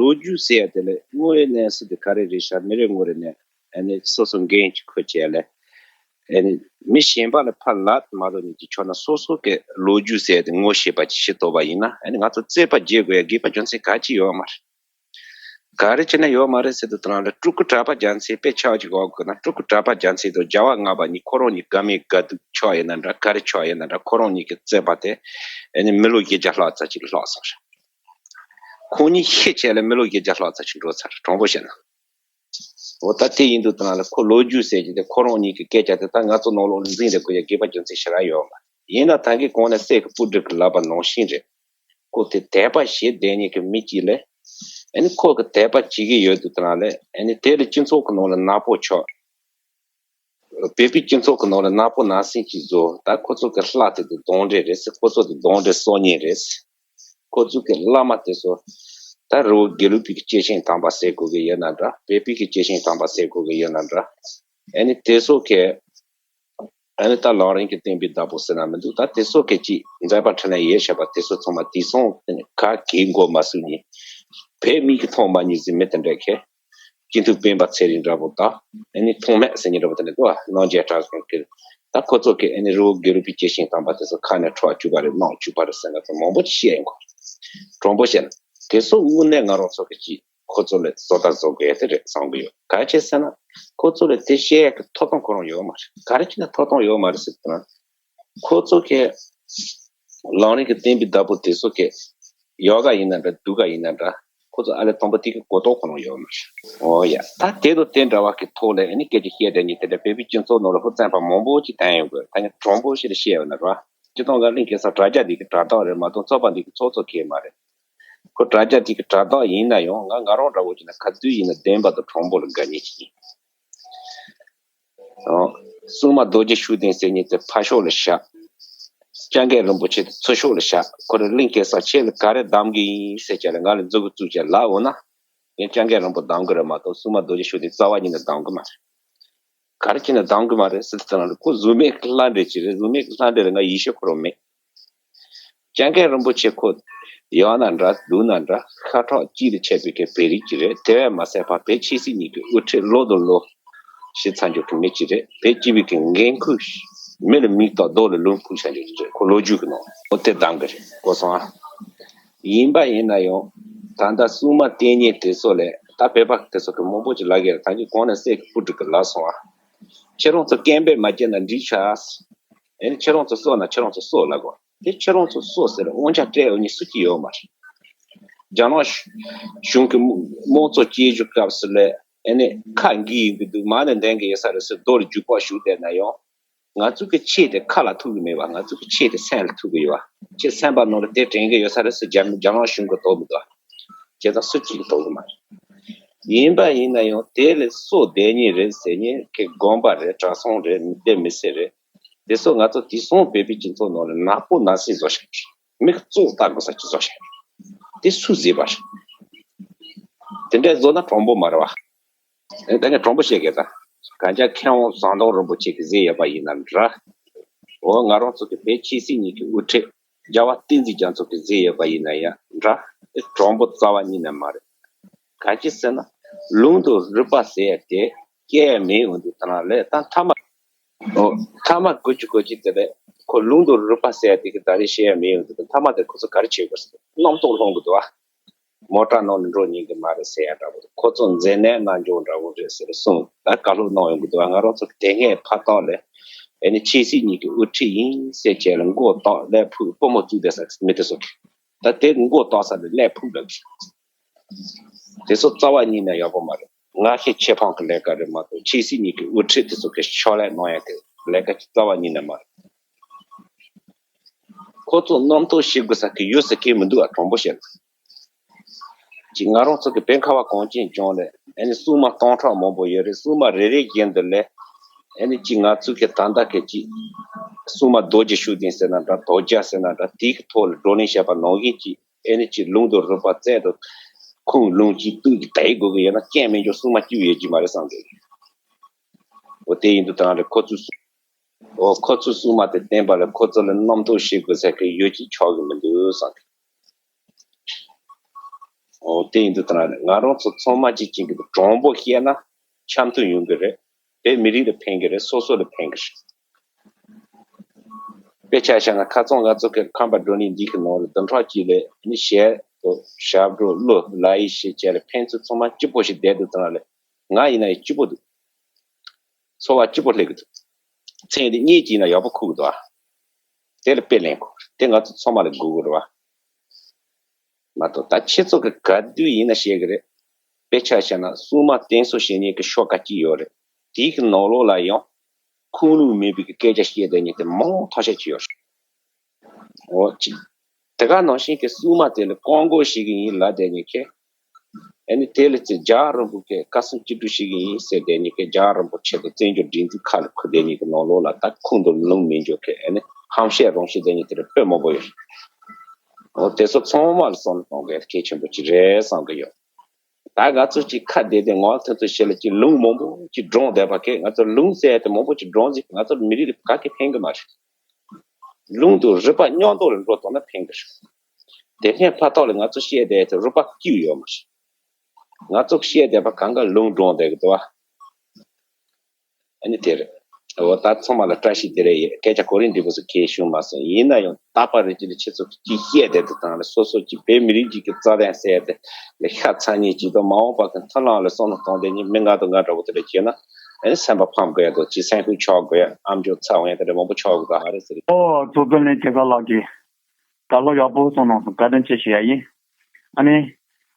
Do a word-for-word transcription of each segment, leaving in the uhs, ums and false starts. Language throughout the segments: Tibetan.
ལོ་རྒྱུས་ཟེར་ཡ་དེ་ལས་དངོས་ཡོད་གནས་ཚུལ་དེ་ག་རེ་རེད་ཤག་མི་རེ་ངོ་རེ་ནས་ཨ་ནི་སོ་སོ་འགན་ཅིག་འཁུར་བྱས་ལས། ཨ་ནི་མི་གཞན་པ་ལ་ཕར་ལབ་མ་ལོག་ནས་ཅིག་ཆོག་ན་སོ་སོ་གི་ལོ་རྒྱུས་ཟེར་ཡ་དེ་ངོ་ཤེས་པ་ཅིག་ཤེས་ཐུབ་པ་ཡིན་ན། ཨ་ནི་ང་ཚོ་རྩོད་པ་རྒྱག་དགོས་ཡ་དགོས་པ་རྒྱུ་མཚན་ག་ཅི་ཡོད་མ་རེད། ག་རེ་བྱས་ན་ཡོད་མ་རེད་ཟེར་དུས་དེ་རང་ལ་སྤྲུལ་སྐུ་གྲྭ་པ་རྒྱ་མཚོའི་དཔེ་ཆ་ཅིག་འོག་དགོས་ན། སྤྲུལ་སྐུ་གྲྭ་པ་རྒྱ་མཚོ་དང་རྒྱལ་བ་ལྔ་པ་གཉིས་ཁོ་རང་གཉིས་དགའ་མི་དགའ་སྡུག་ཆགས་ཡོད་ན་འདྲ། ག་རེ་ཆགས་ཡོད་ན་འདྲ། ཁོ་རང་གཉིས་ཀྱི་རྩོད་པ་དེ་ཨ་ནི་མི་ལོ་བརྒྱད་བརྒྱ་ལྷག་ཙམ་ཅིག་ལྷག་སོང་རེད། ཁོང་གཉིས་ཤི་བྱས་ལ་མི་ལོ་བརྒྱད་བརྒྱ་ལྷག་ཙམ་ཅིག་འགྲོ་ཚར། དྲང་པོ་བཤད་ན། འོ་ད་དེ་ཡིན་དུས་དེ་རང་ལ་ཁོ་ལོ་རྒྱུས་ཟེར་གྱི་དེ་ཁོ་རང་གཉིས་ཀྱི་སྐད་ཆ་དེ་ད་ང་ཚོ་ནང་ལོགས་ལ་འཛིན་རེ་དགོས་ཡ་དགོས་པ་རྒྱུ་མཚན་ཞེ་དྲག་ཡོད་མ་རེད། ཡིན་ན་ད་གིན་གོང་ནས་སྲས་ཀྱི་སྤུ་གྲི་གི་ལབ་པ་ནང་བཞིན་རེད། ཁོ་དེ་དད་པ་བྱེད་བསྡད་མཁན་གྱི་མི་གཅིག་ལས། ཨ་ནི་ཁོ་གི་དད་པ་བྱེད་ཀྱི་ཡོད་དུས་དེ་རང་ལས། ཨ་ནི་དེ་ལ་སྤྱི་ཚོགས་ཀྱི་ནང་ལ་ནག་པོ་ཆགས། བོད་པའི་སྤྱི་ཚོགས་ཀྱི་ནང་ལ་ནག་པོ་ནག་སེམས་ཅིག་བཟོ། ད་ཁོ་ཚོ་གི་ལྷ་དེ་ཚོ་གདོན་འདྲེ་རེད་ཟེར། ཁོ་ཚོ་དེ་གདོན་འདྲེ་གསོག་མཁན་རེད། ཁོ་ཚོ་གི་བླ་མ་དེ་ཚོ་ད་རི་བོ་དགེ་ལུགས་པའི་གི་སྐྱེས་ཆེན་དམ་པ་ཟེར་དགོས་གི་ཡོད་ན་འདྲ། བོད་པའི་གི་སྐྱེས་ཆེན་དམ་པ་ཟེར་དགོས་གི་ཡོད་ན་འདྲ། ཨ་ནི་དེ་ཚོ་གི་ཨ་ནི་ད་ལམ་རིམ་གྱི་བསྟན་པའི་བདག་པོ་ཟེར་ན་མི་འདུག་ད་དེ་ཚོ་གི་ཅིག་མཛད་པ་འཕྲིན་ལས་ཡོད་བྱས་པ་དེ་ཚོ་ཚང་མ་དེང་སང་ག་གི་མགོ་མ་ཟུག་ནས་བོད་མིག་གིས་མཐོང་མ་མྱོང་ཟེར་མི་དེ་འདྲ་གི་སྤྱི་འཐུས་སྤེན་པ་ཚེ་རིང་འདྲ་པོ་དང་། ཨ་ནི་ཐོགས་མེད་ཟེར་མཁན་འདྲ་པོ་དེ་འདྲ་འདུག་ཨ། རྣམ་རྒྱལ་གྲགས་ཀྱི་ད་ཁོ་ཚོ་གི་ཨ་ནི་རི་བོ་དགེ་ལུགས་པའི་སྐྱེས་ཆེན་དམ་པ་དེ་ཚོ་ཁ་ནས་ཁྲག་བཅུག་པ་རེད། རྣག་བཅུག་པ་རེད་ཟེར་ང་ཚོ་མང་པོ་ཅིག་བཤད་ཡོང་གི། དྲང་པོ་བཤད་ན་དེ་ཚོ་དངོས་གནས་ང་རང་ཚོ་གི་ཅིག་ཁོ་ཚོ་ལ་བཟོ་ལྟ་བཟོ་དགོས་ཡ་དེ་རེད་བསམ་གི་ཡོད། ག་རེ་བྱས་ཟེར་ན་ཁོ་ཚོ་ལ་དེ་བཤད་ཡ་གི་ཐོབ་ཐང་ཁོ་རང་ཡོད་མ་རེད། ག་རེ་བྱས་ན་ཐོབ་ཐང་ཡོད་མ་རེད་ཟེར་དུས་ན། ཁོ་ཚོ་གི་ལམ་རིམ་གྱི་བསྟན་པའི་བདག་པོ་དེ་ཚོ་གི་ཡག་ག་ཡིན་ན་འདྲ་སྡུག་ག་ཡིན་ན་འདྲ། ཁོ་ཚོ་ཨ་ལས་དང་པོ་དེ་གི་གོ་རྟོགས་ཁོ་རང་ཡོད་མ་རེད། འོ་ཡ། ད་དེ་དང་དེ་འདྲ་བ་གི་ཐོག་ལ་ཨ་ནི་སྐད་ཆ་བཤད་བསྡད་མཁན་དེ་འདྲ་བོད་པའི་སྤྱི་ཚོགས་ནང་ལ་ཁོ་བཙན་པ་མང་པོ་ཅིག་བསྟན་ཡོང་གི། ད་ངས་དྲང་པོ་ཞིག་ལ་བཤད་ཡོད་ན་ར། སྤྱིར་བཏང་ང་གླིང་གེ་སར་དྲ་རྒྱ་འདི་གི་དྲ་ཐོག་རེད་མ་གཏོགས་ཚོགས་པ་འདི་གི་ཚོགས་གཙོ་གང་ཡང་མ་རེད། ཁོ་དྲ་རྒྱ་དེ་གི་དྲ་ཐོག་ཡིན་ན་ཡང་ང་ང་རང་འདྲ་བོ་བྱས་ན་ག་དུས་ཡིན་ན་བདེན་པ་དང་དྲང་པོ་ལ་དགའ་མཁན་ཅིག་ཡིན། ཨོ། སྲུང་མ་རྡོ་རྗེ་ཤུགས་ལྡན་ཟེར་མཁན་དེ་ཕར་ཕྱོགས་ལ་བཞག་སྐྱབས་མགོན་རིན་པོ་ཆེ་དེ་ཚུར་ཕྱོགས་ལ་བཞག་ཁོ་རེ་གླིང་གེ་སར་ཁྱེད་ལ་ག་རེ་གདམ་གི་ཡིན་ཟེར་བྱས་ལ་ང་ལ་མཛུབ་གུ་བཙུགས་བྱས་ལབ་འོང་ན། ངས་སྐྱབས་མགོན་རིན་པོ་གདམ་གི་རེད་མ་གཏོགས་སྲུང་མ་རྡོ་རྗེ་ཤུགས་ལྡན་རྩ་བ་ཉིད་ནས་གདམ་གི་མ་རེད། ག་རེ་བྱས་ནས་གདམ་གི་མ་རེད་ཟེར་དུས་ཙམ་ལ་ཁོ་གཟུགས་མེད་ཀྱི་ལྷ་འདྲེ་ཅིག་རེད། གཟུགས་མེད་ཀྱི་ལྷ་འདྲེ་ལ་ང་ཡིད་ཆེས་ཁོ་རང་མེད། སྐྱབས་མགོན་རིན་པོ་ཆེ་ཁོ་ཡག་ན་འདྲ་སྡུག་ན་འདྲ་ཤ་ཁྲག་གཅིག་ལ་ཆད་པའི་གི་བོད་རིགས་ཅིག་རེད། དེ་བས་མ་ཟད་ཕར་བོད་ཆོས་སྲིད་གཉིས་ཀྱི་དབུ་ཁྲིད་ལོ་དང་ལོ་བྱེད་ཚར་འཇོག་གི་མི་ཅིག་རེད། བོད་སྤྱི་པའི་གི་འགན་ཁུར་མི་ལ་མིག་ལྟོས་རྡོ་ལ་ལུང་ཕུལ་ཚར་འཇོག་ཅིག་རེད། ཁོ་ལོ་རྒྱུས་ཀྱི་ནང་ཨོ་དེ་གདམ་གི་རེད། གོ་སོང་ཨ། ཡིན་པ་ཡིན་ན་ཡང་ད་ལྟ་སྲུང་མ་བསྟེན་མཁན་དེ་ཚོ་ལས་ད་བོད་པ་དེ་ཚོ་གི་མང་པོ་ཅིག་ལབ་གི་རེད། ད་ཅི་གོང་ནས་སྲས་ཀྱི་སྤུ་གྲི་གི་ལབ་སོང་ཨ། ཁྱེད་རང་ཚོ་སྐད་འབོད་མ་བྱས་ན་འགྲིག་ཤག་ཨེ་ནི་ཁྱེད་རང་ཚོ་སོག་ན་ཁྱེད་རང་ཚོ་སོག་ལབ་དགོས། དེ་ཁྱེད་རང་ཚོ་སོག་ཟེར་དབང་ཆ་སྤྲད་ཡོང་མཁན་སུ་གཅིག་ཡོད་མ་རེད། རྒྱ་ནག་གཞུང་གི་དམངས་གཙོ་སྐྱེལ་རྒྱུ་སྐབས་སུ་ལས་ཨེ་ནི་ཁ་འགུལ་ཡོང་གི་འདུག་མ་ཎི་འདོན་གི་ཡོད་ས་རེད་ཟེར་རྡོ་ལ་རྒྱུག་པ་གཞུ་བསྡད་ན་ཡང་། ང་ཚོ་གི་ཆོས་དེ་ཁ་ལ་ཐུག་གི་མེད་པ། ང་ཚོ་གི་ཆོས་དེ་སེམས་ལ་ཐུག་གི་ཡོད་པ། ཁྱེད་སེམས་པ་ནང་ལ་དེ་དྲན་གི་ཡོད་ས་རེད་ཟེར་རྒྱ་རྒྱ་ནག་གཞུང་གི་དོགས་མི་འདུག་བྱས་ཙང་སུ་གཅིག་གི་དོགས་གི་མ་རེད། ཡིན་པ་ཡིན་ན་ཡང་དེ་ལས་སོག་བསྡད་མཁན་རེད་ཟེར་མཁན་གི་དགོན་པ་རེད། གྲྭ་ཚང་རེད། མི་སྡེ་མི་སེར་རེད། དེ་ཚོ་ང་ཚོ་དེང་སང་བོད་པའི་སྤྱི་ཚོགས་ནང་ལ་ནག་པོ་ནག་སེམས་བཟོ་བཞག་གི་རེད། མི་གཙོ་བོ་ལྟ་དགོས་ས་ཅིག་བཟོ་བཞག་གི་རེད། དེ་སུས་བཟོས་པ་རེད། དེ་འདྲ་བཟོ་ན་དྲང་པོ་མ་རེད་བ། ཨེ་ད་ངས་དྲང་པོ་བཤད་གི། ད་གན་ཇག་མཁས་དབང་ཟམ་གདོང་རིན་པོ་ཆེ་གིས་བཟོས་ཡོད་པ་ཡིན་ན་འདྲ། འོ་ང་རང་ཚོ་གི་བོད་ཆོས་སྲིད་གཉིས་ཀྱི་དབུ་ཁྲིད་རྒྱལ་བ་བསྟན་འཛིན་རྒྱ་མཚོ་གིས་བཟོས་ཡོད་པ་ཡིན་ན་ཡང་འདྲ། དེ་དྲང་པོ་རྩ་བ་ཉིད་ནས་མ་རེད། ག་ཅི་ཟེར་ན་ལུང་དང་རིགས་པ་ཟེར་ཡ་དེ་སྐྱེལ་ཡ་མེད་འོང་དུས་ད་ན་ལས་ད་མཐའ་མ། འོ་མཐའ་མ་དགུ་བཅུ་གོ་གཅིག་དེ་ལས་ཁོ་ལུང་དང་རིགས་པ་ཟེར་ཡ་དེ་གི་ད་རེས་བཤད་ཡ་མེད་འོང་དུས་མཐའ་མ་དེ་ཁོ་ཚོ་ག་རེ་བྱེད་དགོས་ཟེར་རྣམ་རྟོག་སློང་གི་འདུག་བ། མོ་ཊ་ནང་ལ་འགྲོ་ཉན་གི་མ་རེད་ཟེར་ཡ་འདྲ་བོ། ཁོ་ཚོ་མཛེ་ནད་ནང་འཇོག་འདྲ་བོ་རེད་ཟེར་གསུངས། ད་བཀའ་སློབ་གནང་ཡོང་གི་འདུག་ང་རང་ཚོ་དེ་སྔའི་ཕ་ཐག་ལས་ཨེ་ནི་ཆོས་སྲིད་གཉིས་ཀྱི་དབུ་ཁྲིད་ཡིན་ཟེར་བྱས་ལ་མགོ་བཏགས་ཀླད་ཕུག་པུས་མོ་བཙུགས་བསྡད་ས་མི་དེ་ཚོ་གི། ད་དེ་མགོ་བཏགས་ས་ལ་ཀླད་ཕུག་ལབ་གི། དེ་ཚོ་རྩ་བ་ཉིད་ནས་ཡག་པོ་མ་རེད། ང་ཤེས་ཆེ་འཕང་གི་ལས་ཀ་རེད་མ་གཏོགས་ཆོས་སྲིད་གཉིས་ཀྱི་དབུ་ཁྲིད་དེ་ཚོ་གི་ཕྱག་ལས་གནང་ཡ་དེ་ལས་ཀ་རྩ་བ་ཉིད་ནས་མ་རེད། ཁོ་ཚོ་རྣམ་རྟོག་ཞིག་དགོས་ས་གི་ཡོད་ས་གི་མི་འདུག་ཨ། དྲང་པོ་བཤད་ན། ཅིག་ང་རང་ཚོ་གི་བོད་ཁ་བ་གངས་ཅན་ལྗོངས་ལ་ཨ་ནི་སྲུང་མ་སྟོང་ཕྲག་མང་པོ་ཡོད་རེད། སྲུང་མ་རེ་རེ་བཞིན་དུ་ལས་ཨ་ནི་ཅིག་ང་ཚོ་གི་ད་ལྟ་གི་ཅིག་སྲུང་མ་རྡོ་རྗེ་ཤུགས་ལྡན་ཟེར་ན་འདྲ། རྡོ་རྗེ་ཟེར་ན་འདྲ། དེའི་གི་ཐོག་ལ་བགྲོ་གླེང་བྱས་པ་ནང་བཞིན་ཅིག་ཨ་ནི་ཅིག་ལུང་དང་རིགས་པ་རྩལ་དང་ཁུངས་ལུང་གཅིག་ཏུ་ཡིས་དེད་དགོས་གི་ཡོད་ན་རྐྱེན་མེད་འཇོག་སྲུང་མ་གཅིག་ཡོད་ཀྱི་མ་རེད་བསམ་གི། འོ་དེ་ཡིན་དུས་ད་ལྟ་ཁོ་ཚོས་འོ་ཁོ་ཚོས་སྲུང་མ་དེ་བསྟེན་པ་ལ་ཁོ་ཚོ་ལ་རྣམ་རྟོག་ཞིག་དགོས་ས་གི་ཡོད་ཀྱི་ཆོག་གི་མི་འདུག་བསམ་གི། འོ་དེ་ཡིན་དུས་ད་ང་རང་ཚོ་ཚང་མ་གཅིག་གཅིག་གི་དྲང་པོ་བཤད་ན་འཆམ་མཐུན་ཡོང་གི་རེད། དེ་མི་རིགས་ལ་ཕན་གི་རེད། སོ་སོ་ལ་ཕན་གི་རེད། དཔེ་ཆ་བཞག་ན་ཁ་སང་ང་ཚོ་གི་ཁམས་པ་བགྲོ་གླེང་འདི་གི་ནང་ལ་བདུན་ཕྲག་གཅིག་ལས་ནི་ཞལ་དུ་ཞབས་བྲོ་གླུ་ལ་ཡི་ཞེས་བྱས་ལ་ཕན་ཚུན་ཚང་མ་སྐྱིད་པོ་ཞིག་བསྡད་འདུག་ཙང་ལ་ང་ཡིན་ན་ཡང་སྐྱིད་པོ་འདུག་འཚོ་བ་སྐྱིད་པོ་སླེབས་གི་འདུག་མཚན་འདི་གཉིས་ཀྱིས་ན་ཡག་པོ་ཁུག་གི་འདུག་ཨ། དེ་ལ་དཔེ་ལེན་དགོས་དེ་ང་ཚོ་ཚང་མ་ལ་དགོས་གི་རེད་བ། མ་གཏོགས་ད་ཁྱེད་ཚོ་གི་ག་དུས་ཡིན་ན་བཤད་གི་རེད། དཔེ་ཆ་བཞག་ན་སྲུང་མ་བསྟེན་གསོ་བྱེད་མཁན་གི་ཤོག་ཁག་ཅིག་ཡོད་རེད། དེའི་གི་ནང་ལོགས་ལ་ཡང་ཁུངས་ལུང་མེད་པའི་གི་སྐད་ཆ་བཤད་བསྡད་མཁན་དེ་མང་ཐག་ཆོད་ཅིག་ཡོད་རེད། འོ་ཅི། དེ་ག་ནང་བཞིན་གི་སྲུང་མ་དེ་ལ་བཀག་འགོག་བྱེད་གི་ཡིན་ལབ་བསྡད་མཁན་གི། ཨ་ནི་དེ་ལ་ཚེ་རྒྱལ་བ་རིན་པོ་ཆེ་བཀའ་གསུང་ཅི་སྒྲུབ་བྱེད་གི་ཡིན་ཟེར་བསྡད་མཁན་གི་རྒྱལ་བ་རིན་པོ་ཆེ་དང་བཙན་བྱོལ་སྒྲིག་འཛུགས་ཁ་ལ་ཁུར་བསྡད་མཁན་གི་ནང་ལོགས་ལ་ད་ཁུངས་དང་ལུང་མེད་འཇོག་མཁན་ཨ་ནི་ཧམ་བཤད་རང་བཤད་བསྡད་མཁན་དེ་འདྲ་དཔེ་མང་པོ་ཡོད་རེད། འོ་དེ་ཚོ་ཚང་མ་ལ་བསམ་བློ་གཏོང་དགོས་གལ་ཆེན་པོ་ཅིག་རེད་བསམ་གི་ཡོད། ད་ང་ཚོ་ཅིག་ཁ་བདེ་བདེ་ངོ་ཐོན་ཐོན་བྱེད་ལ་ཅིག་ལུང་མང་པོ་ཅིག་སྒྲོང་བསྡད་པ་ཁེ་ང་ཚོ་ལུང་ཟེར་ཡ་དེ་མང་པོ་ཅིག་སྒྲོང་ཟིག་ང་ཚོ་མི་རིགས་ལ་ག་གེ་ཕན་གི་མ་རེད། ལུང་དུ་རུས་པ་མཉམ་དུ་ལ་འགྲོ་ཐུབ་ན་ཕན་གི་རེད། དེ་ཕན་ཕ་ཐོག་ལ་ང་ཚོ་བཤད་བསྡད་ཡ་དེ་རུས་པ་སྐྱིད་ཡོད་མ་རེད། ང་ཚོ་བཤད་བསྡད་པ་གང་ག་ལུང་སྒྲོང་བསྡད་གི་འདུག་བ། ཨ་ནི་དེ་རེད། འོ་ད་ཚང་མ་ལ་བཀྲ་ཤིས་བདེ་ལེགས་ཡོད། སྐད་ཆ་གོ་རིམ་འདི་པོ་ཚོ་གས་ཞུ་མ་སོང་། ཡིན་ན་ཡང་རྟག་པ་རེ་ཅིག་ལ་ཁྱེད་ཚོ་གིས་བཤད་བསྡད་དུ་བཏང་ལ་སོ་སོ་གྱི་བོད་མི་རིགས་ཅིག་གི་རྩ་དོན་ཟེར་ཏེ་ལ་ཤ་ཚ་ཉེ་ཅིག་དང་མ་འོངས་པ་གི་མཐུན་ལམ་ལ་བསམ་བློ་གཏོང་བསྡད་མཁན་མི་ང་དང་ང་འདྲ་བོ་དེ་འདྲ་བྱས་ན་ཨ་ནི་སེམས་པ་ཕམ་དགོས་ཡ་དང་ཅིག་སེམས་ཤུགས་ཆག་དགོས་ཡ་ཨམ་ཅོག་ཚ་འོང་ཡ་དེ་འདྲ་མང་པོ་ཆགས་དགོས་ད་ཧ་རེ་ཟེར། ཨོ་གཙོ་དོན་ལས་སྐལ་བཟང་ལགས་ཀྱིས། ད་ལོ་ཡག་པོ་སོང་གནང་སོང་བཀའ་དྲིན་ཆེ་ཞུ་ཡ་ཡིན། ཨ་ནི།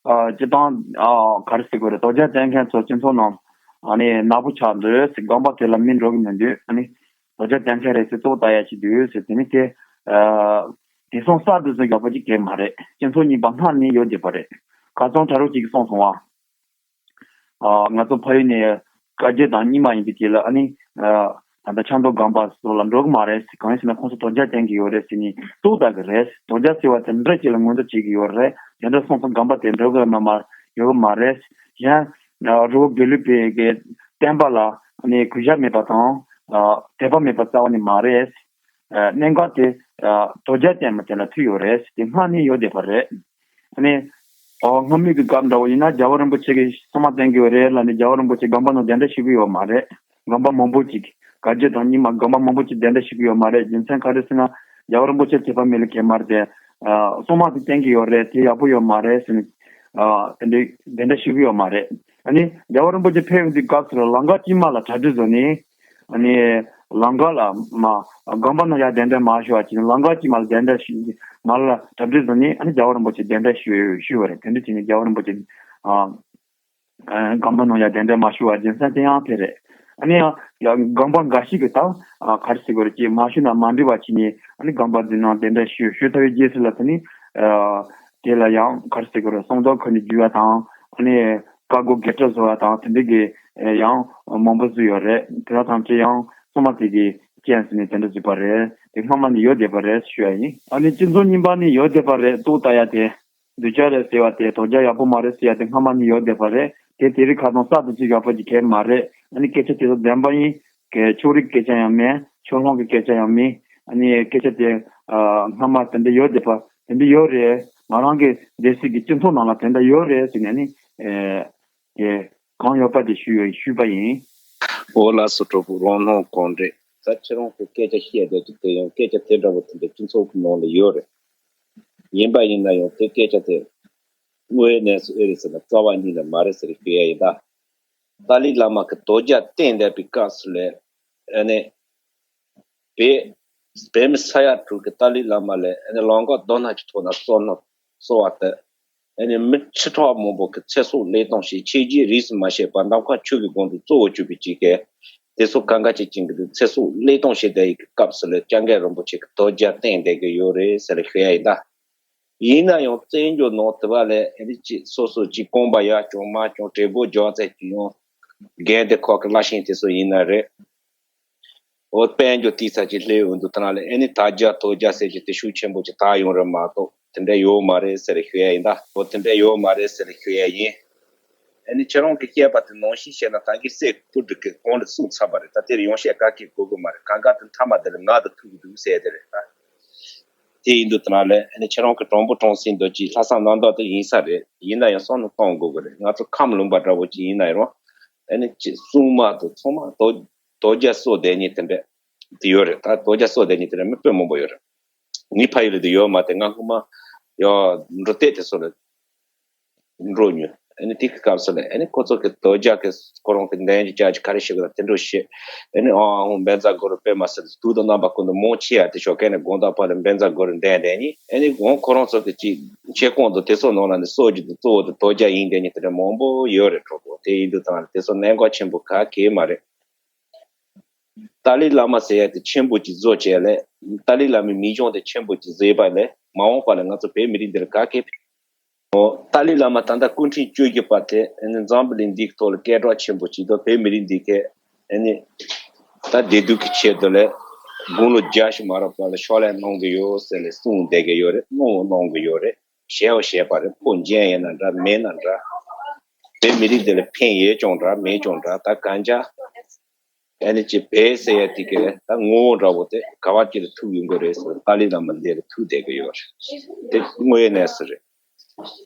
ཨ་སྤྱི་བཏང་ཨ་ག་རེ་ཟེར་དགོས་རེད། དོལ་རྒྱལ་བསྟེན་མཁན་ཚོ་སྤྱི་ཚོགས་ནང་ཨ་ནི་ནག་པོ་ཆགས་འདུག་ཟེར། རྐང་པ་དེ་ལ་མི་འགྲོ་གི་མི་འདུག་ཨ་ནི་དོལ་རྒྱལ་བསྟེན་མཁན་རེད་ཟེར་ལྟོ་ལྟ་ཡ་ཅིག་འདུག་ཟེར། དེ་ནི་དེ་ཨ་དེང་སང་གསར་དུ་བཟོས་ཡག་པོ་ཅིག་གང་ཡང་མ་རེད། སྤྱི་ཚོགས་རྙིང་པ་སྔར་ནས་ཡོད་བསྡད་པ་རེད། ཁ་སང་གྲྭ་རོགས་ཅིག་གིས་གསུངས་སོང་བ། ཨ་ང་ཚོ་ཕ་ཡུལ་ནས་དཀར་རྒྱུད་དང་རྙིང་མ་ཡིན་པའི་དུས་ལ་ཨ་ནི་ཨ་ད་ལྟ་ཆབ་མདོ་སྒང་པ་སོགས་ལ་འགྲོ་གི་མ་རེད་ཟེར། གང་ཡིན་ཟེར་ན་ཁོང་ཚོ་དོལ་རྒྱལ་བསྟེན་གྱི་ཡོད་རེད་ཟེར་ནས་ལྟོ་ལྟ་གི་རེད། དོལ་རྒྱལ་ཟེར་བ་དེ་འདྲ་ཅིག་ལ་ངོས་འཛིན་བྱེད་ཀྱི་ཡོད་རེད། དེ་འདྲ་སོང་ཙང་སྒང་པ་དེ་འགྲོ་གི་མ་མ་ཡོད་གི་མ་རེད། གཞན་ཨ་རི་བོ་དགེ་ལུགས་པའི་གི་བསྟན་པ་ལ་ཨ་ནི་གུས་ཞབས་མེད་པ་དང་ཨ་དད་པ་མེད་པ་རྩ་བ་ནས་མ་རེད། ཨ་གནད་འགག་དེ་ཨ་དོལ་རྒྱལ་བསྟེན་པ་དེ་ལ་ཐུག་ཡོད་རེད། དེ་སྔར་ནས་ཡོད་བསྡད་པ་རེད། ཨ་ནི། ཨོ་སྔ་མོའི་གི་སྐབས་འདྲ་བོ་ཡིན་ན་རྒྱལ་བ་རིན་པོ་ཆེ་གིས་སྲུང་མ་བསྟེན་གི་ཡོད་རེད་ལབ་ནས་རྒྱལ་བ་རིན་པོ་ཆེ་སྒང་པ་ནང་གདན་འདྲེན་ཞུ་གི་ཡོད་མ་རེད། སྒང་པ་མང་པོ་ཅིག་དཀར་རྒྱུད་དང་རྙིང་མ་སྒང་པ་མང་པོ་ཅིག་གདན་འདྲེན་ཞུ་གི་ཡོད་མ་རེད། རྒྱུ་མཚན་ག་རེ་ཟེར་ན་རྒྱལ་བ་རིན་པོ་ཆེ་ཁྱད་པར་མེད་ལ་གལ་མ་རེད་དེ། ཨ་སྲུང་མ་དེ་བསྟེན་གི་ཡོད་རེད། དེ་ཡག་པོ་ཡོད་མ་རེད་ཟེར་ནས་ཨ་དེ་འདྲའི་གདན་འདྲེན་ཞུ་གི་ཡོད་མ་རེད། ཨ་ནི་རྒྱལ་བ་རིན་པོ་ཆེ་ཕེབས་ཡོང་དུས་སྐབས་སུ་ལ་ལང་ཀ་དཀྱིལ་མ་ལ་གྲ་སྒྲིག་བཟོས་ནས། ཨ་ནི་ལང་ཀ་ལ་མ་སྒང་པ་ནང་ཡར་གདན་འདྲེན་མ་ཞུ་བ་བྱས་ནས་ལང་ཀ་དཀྱིལ་མ་ལ་གདན་འདྲེན་ཞུ་མ་ལ་གྲ་སྒྲིག་བཟོས་ནས་ཨ་ནི་རྒྱལ་བ་རིན་པོ་ཆེ་གདན་འདྲེན་ཞུ་ཞུས་པ་རེད། དེ་འདྲ་བྱས་ནས་རྒྱལ་བ་རིན་པོ་ཆེ་ཨ་ཨ་སྒང་པ་ནང་ཡར་གདན་འདྲེན་མ་ཞུ་བ་རྒྱུ་མཚན་དེ་ཡང་དེ་རེད། ཨ་ནི་ཡང་ཡང་སྒང་པ་འགའ་ཞིག་གིས་ད་ཨ་ག་རེ་ཟེར་དགོས་རེད། ཅེས་མ་ཞུ་ན་མ་འགྲིག་པ་བྱས་ནས་ཨ་ནི་སྒང་པ་འདི་ནང་གདན་འདྲེན་ཞུ་ཞུ་ཐུབ་པའི་རྗེས་སུ་ལ་དེ་ནི་ཨ་དེ་ལ་ཡང་ག་རེ་ཟེར་དགོས་རེད། གསང་རྫོགས་ཁ་ནས་བརྒྱུད་པ་དང་ཨ་ནི། བཀའ་བསྒོ་དགེ་ཕྲུག་བཟོ་བ་དང་དེ་འདྲ་གི་ཡང་མང་པོ་བཟོས་ཡོད་རེད། དེ་དག་ཐམས་ཅད་ཡང་སྲུང་མ་དེ་གི་རྐྱེན་ཟེར་ནས་དེ་འདྲ་བཟོས་པ་རེད། དེ་སྔ་མ་ནས་ཡོད་བསྡད་པ་རེད་ཞུ་ཡ་ཡིན། ཨ་ནི་སྤྱི་ཚོགས་རྙིང་པ་ནས་ཡོད་བསྡད་པ་རེད། ལྟོ་ལྟ་ཡ་དེ་གདུལ་བྱ་རེད་ཟེར་བ་དེ་དོལ་རྒྱལ་ཡག་པོ་མ་རེད་ཟེར་ཡ་དེ་སྔ་མ་ནས་ཡོད་བསྡད་པ་རེད། དེ་དེ་རིང་ཁ་སང་གསར་དུ་བྱས་ཡག་པོ་ཅིག་གང་ཡང་མ་རེད། ཨ་ནི་སྐད་ཆ་དེ་ཚོ་བདེན་པ་ཡིན། གི་ཕྱོགས་རིས་སྐད་ཆ་ཡང་མིན། ཕྱོགས་ལྷུང་གི་སྐད་ཆ་ཡང་མིན། ཨ་ནི་སྐད་ཆ་དེ་ཨ་སྔ་མ་དེ་འདྲ་ཡོད་བསྡད་པ་དེ་འདྲ་ཡོད་རེད། ང་རང་གི་སྡེ་སྲིད་ཀྱི་སྤྱི་ཚོགས་ནང་ལ་དེ་འདྲ་ཡོད་རེད་ཟེར་ནས་ནི་ཨེ་དེ་གང་ཡོད་པ་དེ་ཞུས་ཡོད་ཞུས་པ་ཡིན། ཨོ་ལགས་སོ། གྲོགས་པོ་རང་སྣང་གང་དྲན། ད་ཁྱེད་རང་གི་སྐད་ཆ་བཤད་བསྡད་དུས་དེ་ཡང་སྐད་ཆ་དེ་འདྲ་བོ་དེ་འདྲ་སྤྱི་ཚོགས་ཀྱི་ནང་ལ་ཡོད་རེད། ཡིན་པ་ཡིན་ན་ཡང་དེ་སྐད་ཆ་དེ་དངོས་གནས་སུ་ཨེ་རེད་ཟེར་ན་རྩ་བ་ཉིད་ནས་མ་རེད་ཟེར་ཞུ་ཡ་ཡིན་ད། ཏཱ་ལའི་བླ་མ་གི་དོལ་རྒྱལ་བསྟེན་བསྡད་པའི་སྐབས་སུ་ལས་ཨ་ནི་བོད་བོད་མི་ས་ཡ་དྲུག་གི་ཏཱ་ལའི་བླ་མ་ལས་ཨ་ནི་ལམ་ཁ་རྡོ་སྣ་གི་ཐོག་ན་གསོལ་ན་གསོལ་བ་དེ་ཨ་ནི་མི་ཁྲི་ཕྲག་མང་པོ་གི་ཚེ་སྲོག་བློས་གཏོང་བྱས་ཆོས་བརྒྱུད་རིས་སུ་མ་ཆད་པར་གནམ་ཁ་ཆོས་ཀྱི་དགོངས་དོན་གཙོ་བོ་གྱུར་པའི་ཅིག་གི་དེ་ཚོ་གང་ག་ཅིག་ཅིག་གི་ཚེ་སྲོག་བློས་གཏོང་བྱས་བསྡད་ཡི་གི་སྐབས་སུ་ལས་སྐྱབས་མགོན་རིན་པོ་ཆེ་གི་དོལ་རྒྱལ་བསྟེན་བསྡད་ཀྱི་ཡོད་རེད་ཟེར་ཞུ་ཡ་ཡིན་ད། ཡིན་ན་ཡང་བཙན་བྱོལ་ནང་དུ་བ་ལས་ཨ་ནི་ཅིག་སོ་སོ་ཅིག་རྐང་པ་ཡར་བརྐྱངས་མར་བརྐྱངས་བྲེལ་པོ་རྒྱག་ཚད་ཀྱི་ཡང་རྒན་དེ་ཁོག་གི་བླ་ཆེན་དེ་ཚོ་ཡིན་ན་རེད། འོ་དཔལ་འབྱོར་ཏིག་ཙ་ཅིག་སླེབས་ཡོང་དུས་ཐ་ན་ལས་ཨ་ནི་དར་རྒྱས་དར་རྒྱས་ཟེར་གྱི་དེ་ཤུགས་ཆེན་པོ་ཅིག་དར་ཡོང་རེད་མ་གཏོགས་དེ་འདྲ་ཡོད་མ་རེད་ཟེར་ཞུ་ཡ་ཡིན་ད། འོ་དེ་འདྲ་ཡོད་མ་རེད་ཟེར་ཞུ་ཡ་ཡིན། ཨ་ནི་ཁྱེད་རང་གིས་བཤད་པ་དེ་ནང་བཞིན་བཤད་ན་ད་གིན་སྲས་སྐུ་དྲུང་གིས་གོང་ལ་གསུངས་ཚར་བ་རེད། ད་དེར་ཡང་བཤད་ག་གེ་དགོས་ཀྱི་མ་རེད། གང་ག་དེ་མཐའ་མ་དེ་ལ་ང་དང་ཐུག་གི་འདུག་ཟེར་དེ་རེད་ད། དེ་ཡིན་དུས་དེ་ན་ལས་ཨ་ནི་ཁྱེད་རང་གི་གྲོང་པོ་གྲོང་གསེབ་འདི་ཅིག་ལྷག་བསམ་རྣམ་དག་དེ་ཡིན་ས་རེད། ཡིན་ན་ཡང་བསམ་བློ་གཏོང་དགོས་ཀྱི་རེད། ང་ཚོ་ཁམས་ལུང་པ་འདྲ་བོ་ཅིག་ཡིན་ན་ཡང་ཨ་ནི་ཅིག་སྲུང་མ་དང་ཚང་མ་དོ་དོ་རྒྱ་སོ་བསྡད་མཁན་དེ་འདྲ་དེ་ཡོད་རེད། ད་དོ་རྒྱ་སོ་བསྡད་མཁན་དེ་འདྲ་མི་དཔེ་མང་པོ་ཡོད་རེད། ངའི་ཕ་ཡུལ་ལ་དེ་ཡོད་མ་རེད། ང་སྔོན་མ་ཡ་འབྲོག་སྟོད་དེ་ཚོ་ལ་འགྲོ་མྱོང་། ཨ་ནི་དེ་གི་སྐབས་སུ་ལ་ཨ་ནི་ཁོ་ཚོ་གི་དོ་རྒྱ་གི་ཁོ་རང་གི་འདོན་རྒྱུ་ཅག་ཅིག་ག་རེ་བྱེད་དགོས་ན་དེ་འདྲ་བྱེད། ཨ་ནི་ཨང་ཨང་བན་ཛ་གོ་རུ་དཔེ་མ་སྲིད་དུག་དང་རྣམ་པ་ཀུན་ཏུ་མང་ཆེ་ཡ་དེ་ཞོགས་ཀས་ནས་དགོང་དག་བར་ལ་བན་ཛ་གོ་རུ་འདོན་བསྡད་མཁན། ཨ་ནི་འོང་ཁོ་རང་ཚོ་གི་ཅིག་མཆོད་ཀོང་དང་དེ་ཚོ་ནང་ལ་ནི་གསོལ་རྒྱུ་དང་གཙོ་བོ་དེ་དོ་རྒྱ་ཡིན་བསྡད་མཁན་དེ་འདྲ་མང་པོ་ཡོད་རེད། གྲོགས་པོ། དེ་ཡིན་དུས་ད་དེ་ཚོ་གནད་འགག་ཆེན་པོ་ག་གེ་མ་རེད། ཏཱ་ལའི་བླ་མ་ཟེར་ཡ་དེ་ཆེན་པོ་ཅིག་བཟོ་བྱས་ལས། ཏཱ་ལའི་བླ་མའི་མི་གཞུང་དེ་ཆེན་པོ་ཅིག་བཟོས་པ་ལས་མ་འོངས་པ་ལ་ང་ཚོ་བོད་མི་རིགས་འདི་ལ་ག་གེ་ཕན། ཨོ། ཏཱ་ལའི་བླ་མ་ད་ལྟ་སྐུ་ཕྲེང་བཅུ་བཞི་པ་དེ་ཨ་ནི་འཛམ་བུ་གླིང་འདིའི་ཐོག་ལ་སྐད་གྲགས་ཆེན་པོ་ཅིག་དང་བོད་མི་རིགས་འདི་གའི་ཨ་ནི་ད་བདེ་སྡུག་གི་ཆེད་དུ་ལས་དགུང་ལོ་བརྒྱད་ཅུ་མ་རག་པ་ལ་ཕྱག་ལས་གནང་གི་ཡོད་ཟེར་ལས་གསུངས་བསྡད་ཀྱི་ཡོད་རེད། གནང་བ་གནང་གི་ཡོད་རེད། བྱས་པ་བྱས་པ་རེད། ཕོ་རྒྱན་ཡིན་ན་འདྲ་མིན་ན་འདྲ། བོད་མི་རིགས་འདི་ལ་ཕན་ཡོད་ཀྱང་འདྲ་མེད་ཀྱང་འདྲ། ད་གང་ཅི་ཨ་ནི་ཅིག་བོད་ཟེར་ཡ་དེ་གའི་ད་ངོ་བོ་འདྲ་བོ་དེ་ག་བ་ཅིག་ལ་ཐུག་ཡོང་གི་རེད་ཟེར། ཏཱ་ལའི་བླ་མ་འདི་ལ་ཐུག་བསྡད་ཀྱི་ཡོད་རེད། དེ་དངོས་ཡོད་གནས་ཚུལ་རེད།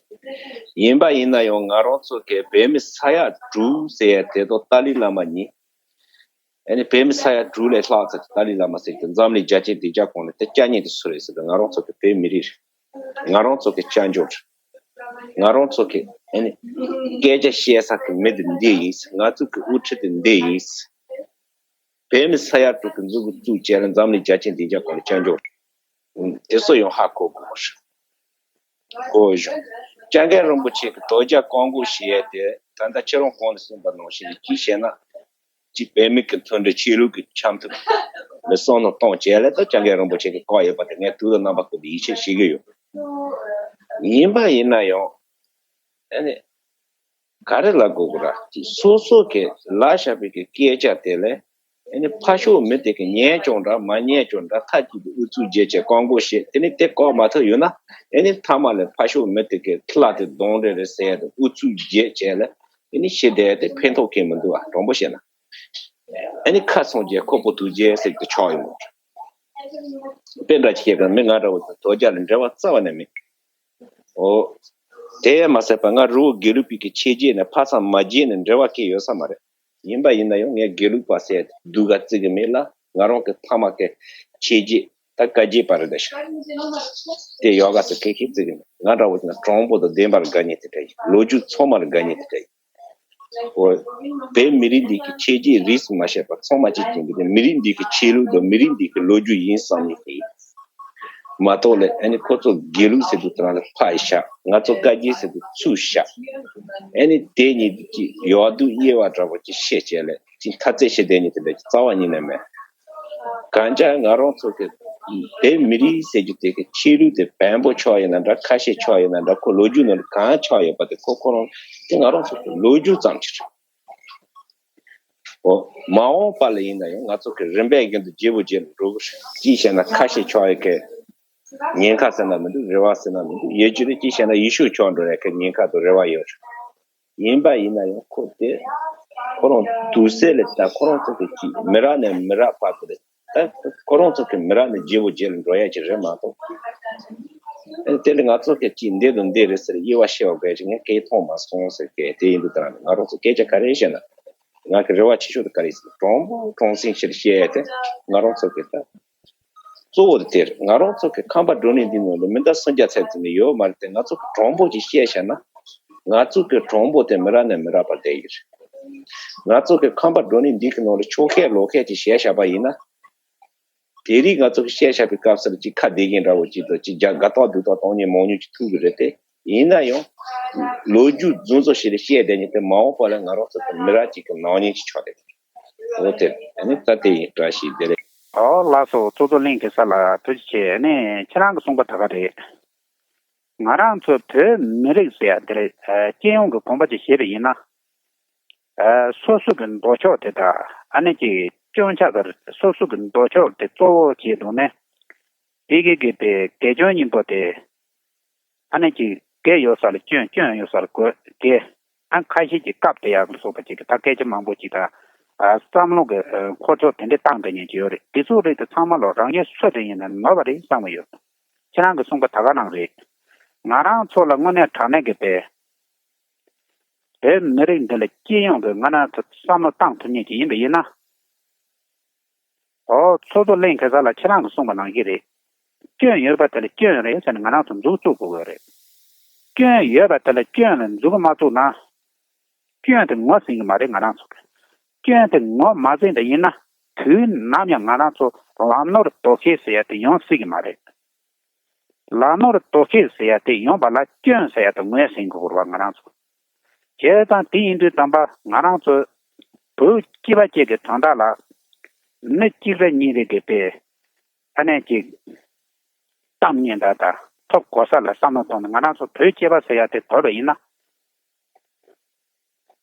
ཡིན་པ་ཡིན་ན་ཡང་ང་རང་ཚོ་གའི་བོད་མི་ས་ཡ་དྲུག་ཟེར་ཡ་དེ་དང་ཏཱ་ལའི་བླ་མ་གཉིས། ཨ་ནི་བོད་མི་ས་ཡ་དྲུག་ལས་ལྷག་ཙམ་ཏཱ་ལའི་བླ་མ་ཟེར་གྱི་འཛམ་གླིང་རྒྱལ་སྤྱིའི་སྡིངས་ཆ་གོང་ལ་དེ་སྐྱབས་མགོན་དེ་སུ་རེད་ཟེར་དུས་ང་རང་ཚོ་གི་བོད་མི་རིགས་རེད། ང་རང་ཚོ་གི་སྐྱབས་མགོན་རེད། ང་རང་ཚོ་གི་ཨ་ནི་སྐད་ཆ་བཤད་ས་གི་མི་དེ་འདི་ཡིན། ང་ཚོ་གི་དབུ་ཁྲིད་དེ་འདི་ཡིན། བོད་མི་ས་ཡ་དྲུག་གི་མཛུབ་གུ་བཙུགས་བྱས་ལ་འཛམ་གླིང་རྒྱལ་སྤྱིའི་སྡིངས་ཆ་གོང་ལ་སྐྱབས་མགོན་རེད། དེ་ཚོ་ཡང་ཧ་གོ་དགོས་རེད། གོ་བཞག་སྐྱབས་མགོན་རིན་པོ་ཆེ་གི་དོ་རྒྱ་བཀག་འགོག་བྱེད་ཡས་དེ་ད་ལྟ་ཁྱེད་རང་གོང་ནས་གསུངས་པ་ནང་བཞིན་ཅིག་བྱས་ན། ཅིག་བོད་མི་གི་མཐུན་སྒྲིལ་ཆོས་ལུགས་ཀྱི་འཆམ་མཐུན་ལ་བསམ་བློ་གཏོང་བྱས་ལ་ད་སྐྱབས་མགོན་རིན་པོ་ཆེ་གི་བཀག་ཡོད་པ་དེ་ངས་ཐུགས་དང་རྣམ་པ་ཀུན་ཏུ་ཡིད་ཆེས་བྱེད་ཀྱི་ཡོད། ཡིན་པ་ཡིན་ན་ཡང་ཨ་ནི་ག་རེ་ལབ་དགོས་ཀྱི་ར། ཅིག་སོ་སོ་གི་ལབ་བཞག་པའི་གི་སྐད་ཆ་དེ་ལས་ཨ་ནི་ཕར་ཕྱོགས་མི་དེ་གི་ཉན་ཀྱང་འདྲ་མ་ཉན་ཀྱང་འདྲ་མཐའ་གཅིག་ཏུ་ཨུ་ཚུགས་བརྗེད་བྱས་བཀག་འགོག་བྱེད། དེ་ནི་དེ་བཀག་མ་ཐུབ་ཡོད་ན་ཨ་ནི་མཐའ་མ་ལ་ཕར་ཕྱོགས་མི་དེ་གི་ཁ་ལག་དེ་གདོང་རེ་རེ་ཟེར་ཡ་དེ་ཨུ་ཚུགས་བརྗེད་བྱས་ལ་ཨ་ནི་ཤི་བསྡད་དེ་ཕན་ཐོགས་ཀྱི་མི་འདུག་ཨ། དྲང་པོ་བཤད་ན། ཨ་ནི་ཁ་ཚང་རྒྱལ་ཁོག་པོ་དུག་རྒྱལ་ཟེར་གྱི་ཆགས་ཡོང་། དཔེ་འདྲ་ཅིག་བཤད་ག་མི་ང་འདྲ་བོ་དང་དོ་རྒྱ་ལ་འབྲེལ་བ་རྩ་བ་ནས་མེད། ཨོ། དེ་མ་ཟད་པ་ང་རི་བོ་དགེ་ལུགས་པའི་གི་ཆོས་བརྒྱུད་ནས་ཕ་ཚང་མ་བརྒྱུད་ནས་འབྲེལ་བ་གང་ཡོད་ས་མ་རེད། ཡིན་པ་ཡིན་ན་ཡང་ངས་དགེ་ལུགས་པ་ཟེར་སྡུག་ག་བརྩི་གི་མེད་ལ། ང་རང་གི་ཕ་མ་གི་ཆོས་བརྒྱུད་ད་བཀའ་བརྒྱུད་པ་རེད་ཤག་དེ་ཡག་ག་ཟེར་གི་ཁེ་བརྩི་གི་མེད། ང་འདྲ་བོ་ཅིག་ན་དྲང་པོ་དང་བདེན་པར་དགའ་མཁན་དེ་འདྲ་ཡིན། ལོ་རྒྱུས་ཚང་མར་དགའ་མཁན་དེ་འདྲ་ཡིན། ཨོ། བོད་མི་རིགས་འདི་གི་ཆོས་བརྒྱུད་རིས་སུ་མ་ཆད་པ་ཚང་མ་གཅིག་ཅན་གྱི་མི་རིགས་འདི་གི་ཆོས་ལུགས་དང་མི་རིགས་འདི་གི་ལོ་རྒྱུས་ཡིན་བསམ་ནས་ཡིན། མ་གཏོགས་ལས་ཨ་ནི་ཁོ་ཚོ་དགེ་ལུགས་ཟེར་དུས་དེ་རང་ལ་ཕར་བཞག་ང་ཚོ་བཀའ་བརྒྱུད་ཟེར་དུས་ཚུར་བཞག་ཨ་ནི་དེ་གཉིས་ཀྱི་ཡག་སྡུག་དབྱེ་བ་འདྲ་བོ་ཅིག་བཤད་བྱས་ལས་ཅིག་འཐབ་རྩོད་བྱེད་བསྡད་མཁན་དེ་འདྲ་ཅིག་རྩ་བ་ཉིད་ནས་མེད། གང་ཅི་ང་རང་ཚོ་གི་བོད་མི་རིགས་ཟེར་རྒྱུ་དེ་གི་ཆོས་ལུགས་དེ་བོན་པོ་ཆགས་ཡོད་ན་འདྲ། ཁ་ཤས་ཆགས་ཡོད་ན་འདྲ། ཁོ་ལོ་རྒྱུས་ནང་ལ་གང་ཆགས་ཡོད་པ་དེ་ཁོ་ཁོ་རང་དེ་ང་རང་ཚོ་གི་ལོ་རྒྱུས་ཙམ་ཅིག་རེད། འོ། མ་འོངས་པ་ལ་ཡིན་ན་ཡང་ང་ཚོ་གི་རིམ་པས་རྒྱུན་དུ་བརྗེ་པོ་བརྗེ་ནས་འགྲོ་གི་རེད། ཅིའི་ཕྱིར་ན་ཁ་ཤས་ཆགས་ཡོད་མཁན་ཉེན་ཁ་ཟེར་ན་མི་འདུག་རེ་བ་ཟེར་ན་མི་འདུག་ཡོད་ཀྱི་རེད། ཅིའི་ཕྱིར་ན་ཡེ་ཤུ་ཆགས་འགྲོ་ཡ་གི་ཉེན་ཁ་དང་རེ་བ་ཡོད་རེད། ཡིན་པ་ཡིན་ན་ཡང་ཁོ་དེ་ཁོ་རང་དུས་ཚོད་ལ་ལྟ་ཁོ་རང་ཚོ་གི་ཅིག་མི་རབས་ནས་མི་རབས་བར་དུ་ལ་ད་ཁོ་རང་ཚོ་གི་མི་རབས་ནས་རྗེ་བོ་རྗེ་ལ་འགྲོ་ཡ་ཅིག་རེད་མ་གཏོགས། ཨ་ནི་དེ་ལ་ང་ཚོ་གི་ཅིག་འདི་དང་འདི་རེད་ཟེར་དབྱེ་བ་ཕྱེ་བ་དགོས་ཅིག་ངས་གང་མཐོང་མ་སོང་ཟེར་གི་དེ་ཡིན་དུས་ད་ང་རང་ཚོ་སྐད་ཆ་ག་རེ་བཤད་ན་ང་གི་རེ་བ་ཆེ་ཤོས་དེ་ག་རེ་ཟེར་དྲང་པོ་དྲང་སེང་ཞིག་བཤད་ཡ་དེ་ང་རང་ཚོ་གི་ད། གཙོ་བོ་དེ་རེད། ང་རང་ཚོ་གི་ཁང་པ་བགྲོ་གླེང་འདི་ནང་ལ་མི་འདྲ་སུམ་བརྒྱ་ཚད་ཙམ་ཡོད་མ་རེད་དེ། ང་ཚོ་གི་དྲང་པོ་ཅིག་བཤད་བཞག་ན། ང་ཚོ་གི་དྲང་པོ་དེ་མི་རབས་ནས་མི་རབས་བར་བསྡད་ཡོད་རེད། ང་ཚོ་གི་ཁང་པ་བགྲོ་གླེང་འདི་གི་ནང་ལ་ཆོལ་ཁའི་ལོ་ཁ་ཅིག་བཤད་བཞག་པ་ཡིན་ན། དེ་རིང་ང་ཚོ་གི་བཤད་བཞག་པའི་སྐབས་སུ་ལ་ཅིག་ཁ་བདེ་མཁན་འདྲ་བོ་ཅིག་དང་ཅིག་རྒྱ་དགའ་ཏོག་སྡུག་ཏོག་གཏོང་མཁན་མང་ཉུང་ཅིག་ཐུག་གི་རེད་དེ། ཡིན་ན་ཡང་། ལོ་རྒྱུས་རྫུན་བཟོ་བྱས་ཏེ་བཤད་བསྡད་མཁན་དེ་མ་འོངས་པ་ལ་ང་རང་ཚོ་གི་མི་རབས་ཅིག་གི་ནག་ཉེས་ཅིག་ཆགས་བསྡད་ཡོད་རེད། འོ་དེ། ཨ་ནི་ད་དེ་ཡིན། བཀྲ་ཤིས་བདེ་ལེགས། ཨོ་ལགས་སོ། གཙོ་གཙོ་གླེང་གི་ས་ལ་ཐུགས་རྗེ་ཆེ། ཨ་ནི་ཁྱེད་རང་གི་གསུངས་པ་ད་ག་རེད། ང་རང་ཚོ་བོད་མི་རིགས་ཟེར་ཡ་དེ་རེད། ཨ་སྤྱི་ཡོངས་ཀྱི་དགོངས་པ་ཅིག་བཞེས་པ་ཡིན་ན། ཨ་སོ་སོ་གི་ལྡོག་ཕྱོགས་དེ་དང་ཨ་ནི་ཅིག་སྐྱོན་ཆ་གི་སོ་སོ་གི་ལྡོག་ཕྱོགས་དེ་གཙོ་བོ་བྱས་འདུག་ནས། དེ་གི་གི་དེ་དགེ་སྐྱོན་གཉིས་པོ་དེ། ཨ་ནི་ཅིག་དགེ་ཡོད་ས་ལ་སྐྱོན། སྐྱོན་ཡོད་ས་ལ་དགེ། དགེ། ཨ་ཁ་ཤས་ཀྱིས་སྐབས་དེ་ཡག་ལ་སོགས་པ་ཅིག་གི་ད་སྐད་ཆ་མང་པོ་ཅིག་ད་ཨ་བསམ་བློ་གི་ཨ་འཁོར་ཕྱོགས་དེ་འདྲའི་བཏང་བསྡད་མཁན་ཅིག་ཡོད་རེད། དེ་ཚོ་རིགས་དེ་ཚང་མ་ལོ་རང་ཉིད་སུ་རེད་ཡིན་ན་ནོར་བ་རེད་བསམ་གི་ཡོད། ཁྱེད་རང་གིས་གསུངས་པ་ད་ག་ནང་རེད། ང་རང་ཚོ་ལ་དངོས་གནས་དྲང་གནས་ཀྱི་པའི་བོད་མི་རིགས་འདི་ལ་སྤྱི་ཡོངས་ཀྱི་ང་རང་ཚོ་བསམ་བློ་བཏང་ཐུབ་མཁན་ཅིག་ཡིན་པ་ཡིན་ན། ཨོ་ཚོགས་གཙོ་གླིང་གེ་སར་ལགས་ཁྱེད་རང་གིས་གསུངས་པ་ནང་བཞིན་རེད། སྐྱོན་ཡོད་པ་དེ་ལ་སྐྱོན་རེད་ཟེར་ནས་ང་རང་ཚོ་མཛུབ་བཙུགས་དགོས་ཀྱི་རེད། སྐྱོན་ཡོད་པ་དེ་ལ་སྐྱོན་ལ་མཛུབ་མ་བཙུགས་ན། སྐྱོན་དེ་ངོས་ཟིན་གྱི་མ་རེད་ང་རང་ཚོ་གིས། སྐྱོན་དེ་ངོས་མ་ཟིན་པ་ཡིན་ན། དུས་ནམ་ཡང་ང་རང་ཚོ་ལམ་ནོར་དོར་ཤེས་ཟེར་ཡ་དེ་ཡོང་སྲིད་ཀྱི་མ་རེད། ལམ་ནོར་དོར་ཤེས་ཟེར་ཡ་དེ་ཡོང་པ་ལ་སྐྱོན་ཟེར་ཡ་དེ་ངོས་ཟིན་དགོས་རེད་བ་ང་རང་ཚོ། བྱས་ཙང་དེ་ཡིན་དུས་ཙམ་པ་ང་རང་ཚོ་བོད་སྐྱིད་པ་ཅན་གྱི་དོན་དག་ལ་མི་གཅིག་རེ་གཉིས་རེ་གིས་པའི་ཨ་ནེ་གཅིག་གཏམ་སྙན་གྲགས་དང་ཐོབ་གོ་ས་ལ་བསམ་བློ་གཏོང་ནས་ང་རང་ཚོ་བོད་སྐྱིད་པ་ཟེར་ཡ་དེ་དོར་བ་ཡིན་ན།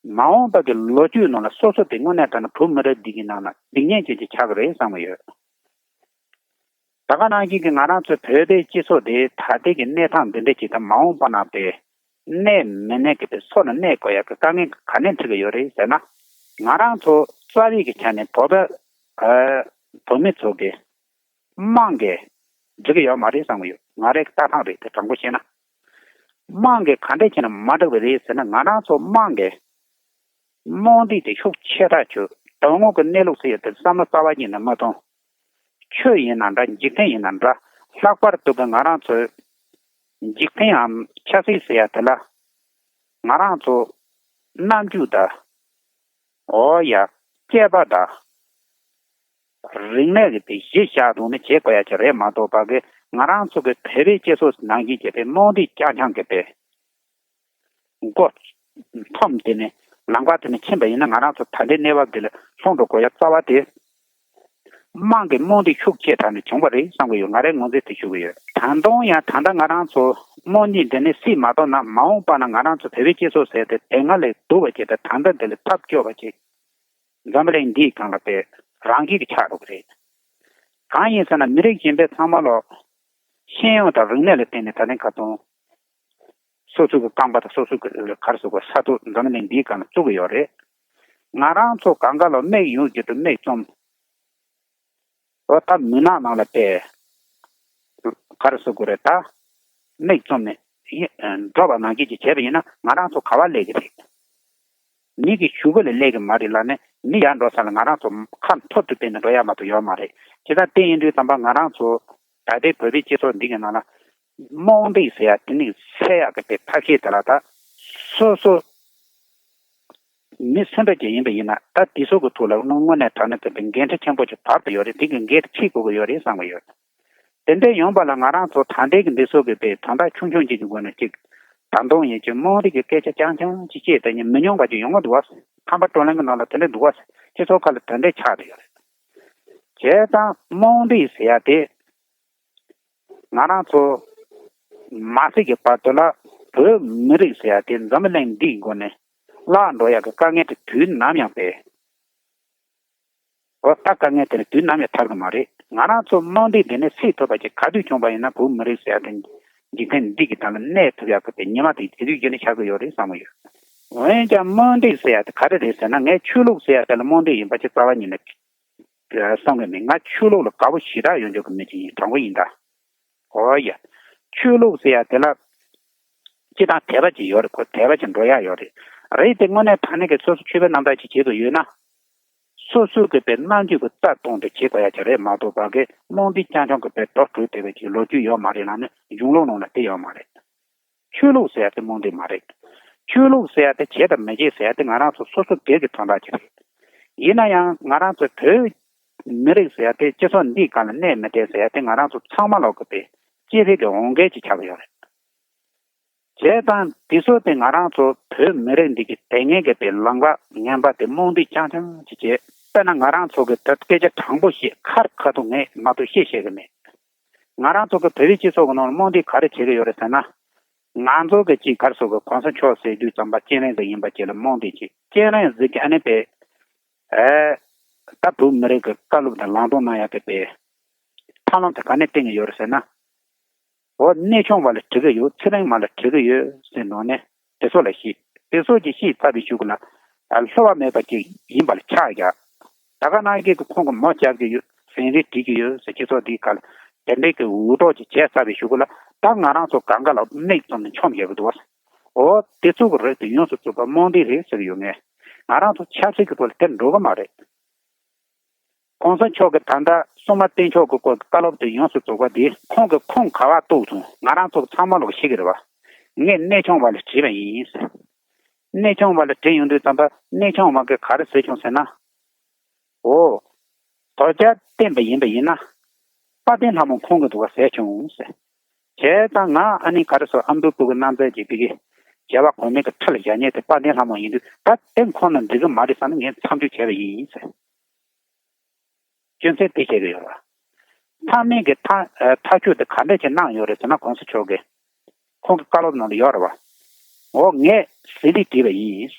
མ་འོངས་པ་གི་ལོ་རྒྱུས་ནང་ལ་སོ་སོ་དེ་དངོས་གནས་དྲང་གནས་བོད་མི་རིགས་འདི་གི་ནང་ལ་སྡིག་ཉེས་ཅན་ཅིག་ཆགས་ཀྱི་རེད་བསམ་གྱི་ཡོད། ད་ག་ནང་བཞིན་གྱི་ང་རང་ཚོའི་བོད་པའི་སྤྱི་ཚོགས་དེ་ད་ལྟའི་གི་གནས་སྟངས་འདི་འདྲ་ཅིག་དང་མ་འོངས་པ་ན་དེ་གནས་མི་གནས་ཀྱི་དེ་སོ་ན་གནས་དགོས་ཡག་གི་དཀའ་ངལ་ག་ནས་འཕྲད་ཀྱི་ཡོད་རེད་ཟེར་ན། ང་རང་ཚོ་རྩ་བའི་གི་ཆ་ནས་བོད་པ་ཨ་བོད་མི་ཚོ་གི་དམངས་ཀྱིས་འགྲིག་གི་ཡོད་མ་རེད་བསམ་གྱི་ཡོད། ང་རའི་ལྟ་སྟངས་རེད་དེ་དྲང་པོ་བཤད་ན། དམངས་ཀྱིས་ག་འདྲས་བྱས་ན་མ་འགྲིག་པ་རེད་ཟེར་ན་ང་རང་ཚོ་དམངས་ཀྱིས་རྨོངས་དད་དེ་ཤུགས་ཆེ་དྲགས་བྱུང་། དོན་དངོས་ཀྱི་གནས་ལུགས་ཟེར་ཡ་དེ་བསམ་བློ་རྩ་བ་ཉིད་ནས་མ་གཏོང་། ཆོས་ཡིན་ན་འདྲ་འཇིག་རྟེན་ཡིན་ན་འདྲ་ལྷག་པར་དུ་གི་ང་རང་ཚོའི་འཇིག་རྟེན་འམ་ཆབ་སྲིད་ཟེར་ཡ་དེ་ལ་ང་རང་ཚོ་རྣམ་འགྱུར་དང་། འོ་ཡ། སྐྱེས་པ་དང་། རིག་གནས་ཀྱི་དེ་གཞི་བཞག་འདུག་ནི་བྱེད་དགོས་ཡ་ཅིག་རེད་མ་གཏོགས་པ་གི་ང་རང་ཚོ་གི་བོད་པའི་སྤྱི་ཚོགས་ནང་བཞིན་བྱས་པའི་རྨོངས་དད་རྐྱང་རྐྱང་གི་པའི་མགོ་འཐོམ་དེ་ནས་ལམ་ཁ་དེ་ནས་ཕྱིན་པ་ཡིན་ན་ང་རང་ཚོ་ད་ལྟའི་གནས་བབ་འདི་ལ་ལྷུང་འགྲོ་དགོས་ཡ་རྩ་བ་དེ། དམངས་ཀྱི་རྨོངས་དད་ཤུགས་ཆེ་དྲགས་ནས་བྱུང་བ་རེད་བསམ་གྱི་ཡོད། ང་རའི་ངོས་འཛིན་དེ་ཞུ་གི་ཡོད། ད་དུང་ཡང་ད་ལྟ་ང་རང་ཚོ་རྨོངས་དད་འདི་ནས་སྲིད་མ་གཏོང་ན་མ་འོངས་པ་ན་ང་རང་ཚོ་བོད་པའི་སྤྱི་ཚོགས་ཟེར་དེ་དེ་སྔ་ལས་སྡུག་པ་ཅིག་དང་ད་ལྟ་འདི་ལས་ཐབས་སྐྱོ་བ་ཅིག་འཛམ་བུ་གླིང་འདིའི་སྒང་ལ་དཔེ་རང་བཞིན་གྱི་ཆགས་འགྲོ་གི་རེད། གང་ཡིན་ཟེར་ན་མི་རིགས་གཞན་པའི་ཚང་མ་ལོ་ཤེས་ཡོན་དང་རིག་གནས་ལ་བརྟེན་ནས་ད་ཐེངས་ཁ་ཐོན། སོ་སོ་གི་རྐང་པ་དང་སོ་སོ་གི་ག་རེ་ཟེར་དགོས་ས་ཐོག་འཛམ་བུ་གླིང་འདིའི་སྒང་ལ་བཙུགས་ཀྱི་ཡོད་རེད། ང་རང་ཚོ་གང་ག་ལོ་མིག་ཡོད་རྒྱུ་དུ་མིག་བཙུམ། འོ་ད་མུན་ནག་ནང་ལ་བལྟས། ག་རེ་ཟེར་དགོས་རེད་ད། མིག་བཙུམ་ནས་ཡི་འགྲོ་བ་ནང་བཞིན་ཅིག་བྱས་པ་ཡིན་ན་ང་རང་ཚོ་ག་བ་སླེབས་ཀྱི་རེད། མི་གི་གཞུག་གུ་ལ་སླེབས་ཀྱི་མ་རེད་ལབ་ནས་མི་ཡར་འགྲོ་ས་ལ་ང་རང་ཚོ་ཁ་མཐོ་དུ་སྤེལ་ནས་འགྲོ་ཡ་མ་གཏོགས་ཡོད་མ་རེད། བྱས་ཙང་དེ་ཡིན་དུས་ཙམ་པ་ང་རང་ཚོ་ད་ལྟའི་བོད་པའི་སྤྱི་ཚོགས་འདི་གི་ནང་ལ་རྨོངས་དད་ཟེར་ཡ་དེ་ནི་སེལ་ཡག་གི་དེ་ཐབས་ཤེས་དེ་ལ་ད་སོ་སོ་མི་སེམས་པ་ཅན་ཡིན་པ་ཡིན་ན་ད་དེ་ཚོ་གི་ཐོག་ལ་དངོས་གནས་དྲང་གནས་དེ་འདྲའི་འགན་འཁྲི་ཆེན་པོ་ཅིག་བབས་ཏེ་ཡོད་རེད། དེ་གི་འགན་དེ་འཁྱེར་དགོས་ཀྱི་ཡོད་རེད་བསམ་གྱི་ཡོད། དེ་འདྲ་ཡོང་པ་ལ་ང་རང་ཚོ་ད་ལྟའི་གི་འདི་ཚོ་གི་པའི་དོན་དག་ཆུང་ཆུང་ཅིག་གི་སྒོ་ནས་ཅིག་ད་དུང་ཡིན་གཅིག་རྨོངས་དད་ཀྱི་སྐད་ཆ་རྐྱང་རྐྱང་ཅིག་བཤད་དེ་ཉིན་མི་ཉུང་བ་ཅིག་ཡོང་གི་འདུག་བ། ཁམས་པ་བགྲོ་གླེང་གི་ནང་ལ་དེ་འདྲ་འདུག་བ། སྤྱི་ཚོགས་ཁ་ལ་དེ་འདྲ་ཆགས་བསྡད་ཡོད་རེད། བྱས་ཙང་རྨོངས་དད་ཟེར་ཡ་དེ་ང་རང་ཚོ་མ་སྲིད་ཀྱི་བར་དུ་ལ་བོད་མི་རིགས་ཟེར་ཡ་དེ་འཛམ་བུ་གླིང་འདིའི་སྒོ་ནས་བརླག་འགྲོ་ཡ་གི་དཀའ་ངལ་དེ་དུས་ནམ་ཡང་པས། འོ་ད་དཀའ་ངལ་དེ་ནི་དུས་ནམ་ཡང་ཐར་གི་མ་རེད། ང་རང་ཚོ་རྨོངས་དད་དེ་ནི་སེལ་ཐུབ་པ་ཅིག་ག་དུས་བྱུང་བ་ཡིན་ན་བོད་མི་རིགས་ཟེར་ཡ་དེ་འཇིག་རྟེན་འདི་གི་སྟེང་ལ་གནས་ཐུབ་ཡག་གི་དེ་ཉི་མ་དེ་དེ་དུས་རྒྱུན་ནས་ཤར་གི་ཡོད་རེད་བསམ་གི་ཡོད། འོན་ཀྱང་རྨོངས་དད་ཟེར་ཡ་དེ་ག་རེ་རེད་ཟེར་ན་ངས་ཆོས་ལུགས་ཟེར་ཡ་དེ་ལ་རྨོངས་དད་ཡིན་པ་ཅིག་རྩ་བ་ཉིད་ནས་བསམ་གི་མེད། ང་ཆོས་ལུགས་ལ་དགའ་པོ་ཞེ་དྲག་ཡོད་འཇོག་གི་མི་ཅིག་ཡིན། དྲང་པོ་ཡིན་ད། འོ་ཡ། ཆོས་ལུགས་ཟེར་ཡ་དེ་ལ་སྤྱི་དང་དད་པ་ཅིག་ཡོད་རེད། ཁོ་དད་པ་ཅིག་འགྲོ་ཡ་ཡོད་རེད། རེད་དེ་དངོས་གནས་དྲང་གནས་ཀྱི་སོ་སོ་ཆོས་པའི་རྣམ་ཐར་ཅིག་བྱེད་དུ་ཡོད་ན། སོ་སོའི་གི་པའི་རྣམ་འགྱུར་གྱི་རྩ་སྟོང་དུ་བྱེད་དགོས་ཡ་ཅིག་རེད་མ་གཏོགས་པ་གི་རྨོངས་དད་རྐྱང་རྐྱང་གི་པའི་སྒྲོ་བྲུས་བསྡད་པའི་ཅིག་ལོ་རྒྱུས་ཡོད་མ་རེད་ལབ་ན་གཞུང་ལུགས་ནང་ལ་དེ་ཡོད་མ་རེད། ཆོས་ལུགས་ཟེར་ཡ་དེ་རྨོངས་དད་མ་རེད། ཆོས་ལུགས་ཟེར་ཡ་དེ་བྱེད་དང་མི་བྱེད་ཟེར་ཡ་དེ་ང་རང་ཚོ་སོ་སོ་སྒེར་གྱི་དོན་དག་ཅིག་རེད། ཡིན་ན་ཡང་ང་རང་ཚོ་བོད་མི་རིགས་ཟེར་ཡ་དེ་སྤྱི་ཚོགས་འདིའི་སྒང་ལ་གནས་མི་བསྡད་ཟེར་ཡ་དེ་ང་རང་ཚོ་ཚང་མ་ལོག་གི་པའི་སྤྱི་ཚོགས་ཀྱི་འོས་འགན་ཅིག་ཆགས་ཀྱི་ཡོད་རེད། བྱས་ཙང་དེ་ཚོ་དེ་ང་རང་ཚོ་བོད་མི་རིགས་འདི་གི་དེ་སྔའི་གི་པའི་ལམ་ཁ་ངན་པ་དེ་རྨོངས་དད་རྐྱང་རྐྱང་ཅིག་བྱས། དཔེར་ན་ང་རང་ཚོ་གི་ད་སྐད་ཆ་དྲང་པོ་བཤད་ཁར་ཁ་ཐུག་ངས་མ་གཏོགས་བཤད་ཤེས་གི་མེད། ང་རང་ཚོ་གི་བོད་པའི་སྤྱི་ཚོགས་ཀྱི་ནང་ལ་རྨོངས་དད་ག་རེ་བྱེད་གི་ཡོད་རེད་ཟེར་ན། ང་ཚོ་གི་ཅིག་ག་རེ་ཟེར་དགོས། གོང་ས་མཆོག་ཟེར་དུས་ཙམ་པ་སྤྱན་རས་གཟིགས་ཡིན་པ་ཅིག་ལ་རྨོངས་དད་ཅིག་སྤྱན་རས་གཟིགས་ཀྱི་ཨ་ནི་པའི་ཨེ། ད་བོད་མི་རིགས་ཀྱི་བཀའ་སློབ་དང་ལམ་སྟོན་གནང་ཡག་གི་པའི་ཐབས་ལམ་དེ་ག་ནས་བསྟན་གི་ཡོད་རེད་ཟེར་ན། འོ་གནས་ཆུང་བ་ལ་འགྲིག་གི་ཡོད། ཚེ་རིང་མ་ལ་འགྲིག་གི་ཡོད་ཟེར་ནོ་ནས་དེ་ཚོ་ལ་བཤད། དེ་ཚོ་གི་བཤད་ཚར་བའི་གཞུག་ལ་ལྷོ་བ་མེད་པ་ཅིག་ཡིན་པ་ལ་ཆགས་ཡ། ད་ག་ནང་བཞིན་གྱི་ཁོང་གི་མོ་རྒྱབ་ཀྱི་ཡོད། ཟན་རིལ་སྒྲིག་གི་ཡོད་ཟེར། སྤྱི་ཚོགས་འདིའི་ཁ་ལ་ དེ་འདྲའི་གི་འུར་སྒྲོག་ཅིག་བྱས་ཚར་བའི་གཞུག་གུ་ལ། ད་ང་རང་ཚོ་གང་ག་ལ་མིག་བཙུམ་ནས་མཆོངས་བསྡད་ཀྱི་འདུག་བ། འོ་དེ་ཚོ་གི་རིགས་དེ་ཡོངས་སུ་རྫོགས་པ་རྨོངས་དད་རེད་ཟེར་གྱི་ཡོད། ངས་ང་རང་ཚོ་ཆབ་སྲིད་ཀྱི་ཐོག་ལ་དེ་འགྲོ་གི་མ་རེད། གོང་ས་མཆོག་གིས་ད་ལྟ་སྲུང་མ་བསྟེན་ཕྱོགས་ཀྱི་སྐོར་གྱི་བཀའ་སློབ་དེ་ཡོངས་སུ་རྫོགས་པ་འདི་ཁོང་གིས་ཁུངས་ག་པར་གཏུགས་སོང་། ང་རང་ཚོ་ཚང་མ་ལོག་ཤེས་ཀྱི་རེད་བ། ངས་གནས་ཆུང་བ་ལ་དྲིས་པ་ཡིན། གནས་ཆུང་བ་ལ་དྲིས་ཡོང་དུས་ཙམ་པ་གནས་ཆུང་བ་གིས་ག་རེ་ཟེར་བྱུང་ཟེར་ན། འོ། དོལ་རྒྱལ་བསྟེན་པ་ཡིན་པ་ཡིན་ན། དཔལ་ལྡན་ལྷ་མོ་ཁོང་གི་འདུག་ག་ཟེར་བྱུང་ཟེར། བྱས་ཙང་ང་ཨ་ནི་ག་རེ་ཟེར། ཨ་མདོའི་སྤུ་གུ་རྣམ་རྩལ་གྱི་དེ་གི་རྒྱལ་བ་གོང་མའི་གི་ཁྲི་ལ་བཞག་མཁན་དེ་དཔལ་ལྡན་ལྷ་མོ་ཡིན་དུས། ད་དེ་ཁོང་ལ་འགྲིག་གི་མ་རེད་བསམ་ནས་ངས་མཚམས་འཇོག་བྱས་པ་ཡིན་ཟེར། སྐྱོན་ཚད་དེ་བཤད་ཀྱི་ཡོད་རེད། མཐའ་མའི་གི་ཐག་ཨ་ཐག་གཅོད་དེ་ག་འདྲ་ཅིག་གནང་ཡོད་རེད་ཟེར་ན། གོང་ས་མཆོག་གིས་ཁོང་གི་བཀའ་སློབ་ནང་ལ་ཡོད་རེད་བ། འོ་ངས་ཟིན་བྲིས་བྲིས་པ་ཡིན།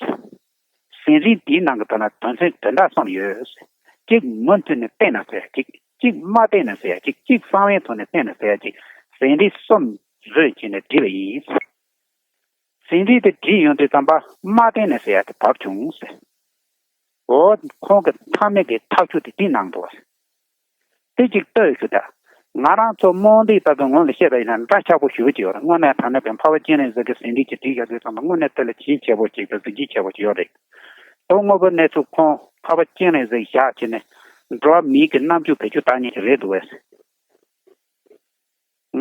ཟིན་བྲིས་འདིའི་ནང་གི་དོན་ལ་དོན་ཚན་དོན་དག་གསུམ་ཡོད། གཅིག་མུ་མཐུད་ནས་བསྟེན་ན་ཟེར་ཡ་གཅིག་གཅིག་མ་བསྟེན་ན་ཟེར་ཡ་གཅིག་གཅིག་གསང་བའི་ཐོག་ནས་བསྟེན་ན་ཟེར་ཡ་གཅིག་ཟིན་བྲིས་གསུམ་བཟོས་བྱས་ནས་བྲིས་པ་ཡིན། ཟིན་བྲིས་དེ་བྲིས་ཡོང་དུས་ཙམ་པ་མ་བསྟེན་ན་ཟེར་ཡ་དེ་བབས་བྱུང་ཟེར། འོ་ཁོང་གི་མཐའ་མའི་གི་ཐག་གཅོད་དེ་དེ་གནང་འདུག་བ། དེ་གཅིག་ལྟོས་ཞུ་ད། ང་རང་ཚོ་རྨོངས་དད་པ་གི་ངོས་ལ་བཤད་པ་ཡིན་ན་འདྲ་ཆགས་པོ་ཞེ་པོ་ཅིག་ཡོད་རེད། དངོས་གནས་དྲང་གནས་པའི་འཕགས་པ་སྤྱན་རས་གཟིགས་ཀྱི་ཟིན་བྲིས་ཅིག་བྲིས་བཞག་དུས་ཙམ་པ་དངོས་གནས་དེ་ལ་བྱིན་ཆེ་པོ་ཅིག་དང་གཟི་བརྗིད་ཆེ་པོ་ཅིག་ཡོད་རེད། དོན་དངོས་པོ་གནས་ཚུལ་ཁོང་འཕགས་པ་སྤྱན་རས་གཟིགས་བཞག་བྱས་ནས་འགྲོ་བ་མིའི་གི་རྣམ་འགྱུར་བེད་སྤྱོད་བཏང་མཁན་ཅིག་རེད་འདུག་བས།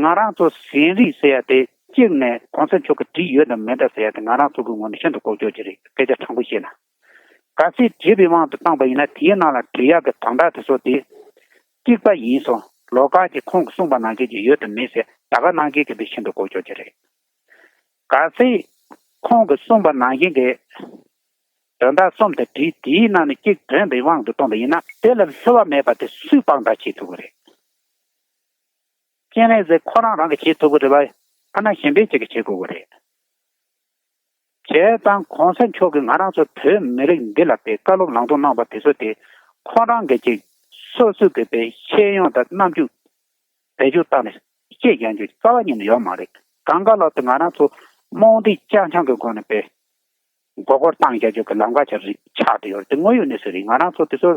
ང་རང་ཚོ་ཟིན་བྲིས་ཟེར་ཡ་དེ་གཅིག་ནས་གོང་ས་མཆོག་གིས་བྲིས་ཡོད་དམ་མེད་དམ་ཟེར་ཡ་དེ་ང་རང་ཚོ་གི་ངོས་ནས་ཤིན་ཏུ་ལྐོག་གྱོད་ཅིག་རེད། སྐད་ཆ་དྲང་པོ་བཤད་ན། གལ་སྲིད་བྲིས་པའི་དབང་དུ་བཏང་པ་ཡིན་ན་དེའི་ནང་ལ་བྲིས་ཡག་གི་དོན་དག་དེ་ཚོ་དེ་གཅིག་པ་ཡིན་སོང་། ལོགས་ཀ་གི་ཁོང་གིས་གསུངས་པ་ནང་བཞིན་གྱི་ཡོད་དམ་མེད་ཟེར་ད་ག་ནང་བཞིན་གྱི་དེ་ཤིན་ཏུ་ལྐོག་གྱོད་ཅིག་རེད། གལ་སྲིད་ཁོང་གིས་གསུངས་པ་ནང་བཞིན་གྱི་དོན་དག་གསུམ་དེ་བྲིས། དེའི་ནང་ནས་གཅིག་དྲན་པའི་དབང་དུ་བཏང་པ་ཡིན་ན་དེ་ལ་བསླུ་བ་མེད་པ་དེ་སུས་དཔང་རྟགས་བྱེད་ཐུབ་ཀྱི་རེད། སྤྱན་རས་གཟིགས་ཁོ་རང་རང་གིས་བྱེད་ཐུབ་ཀྱི་རེད་པ། ཐ་ན་གཞན་པས་ཅིག་གིས་བྱེད་དགོས་ཀྱི་རེད། བྱས་ཙང་གོང་ས་མཆོག་གིས་ང་རང་ཚོ་བོད་མི་རིགས་འདི་ལ་དཔེ་བཀའ་སློབ་ལམ་སྟོན་གནང་པ་དེ་ཚོ་དེ་ཁོ་རང་གིས་ཅིག་སོ་སོའི་གི་དཔེ་ཤེས་ཡོན་དང་རྣམ་དཔྱོད་བེད་སྤྱོད་བཏང་ནས་བཤད་རྒྱག་རྒྱུ་རྩ་བ་ཉིད་ནས་ཡོད་མ་རེད། གང་ག་ལ་དེ་ང་རང་ཚོ་རྨོངས་དད་རྐྱང་རྐྱང་གི་སྒོ་ནས་དཔེ་མགོ་སྐོར་བཏང་རྒྱག་རྒྱུ་གི་ལམ་ཁ་ཆགས་རེད། ཆགས་བསྡད་ཡོད་རེད། དེ་དངོས་ཡོད་གནས་ཚུལ་རེད། ང་རང་ཚོ་དེ་ཚོ།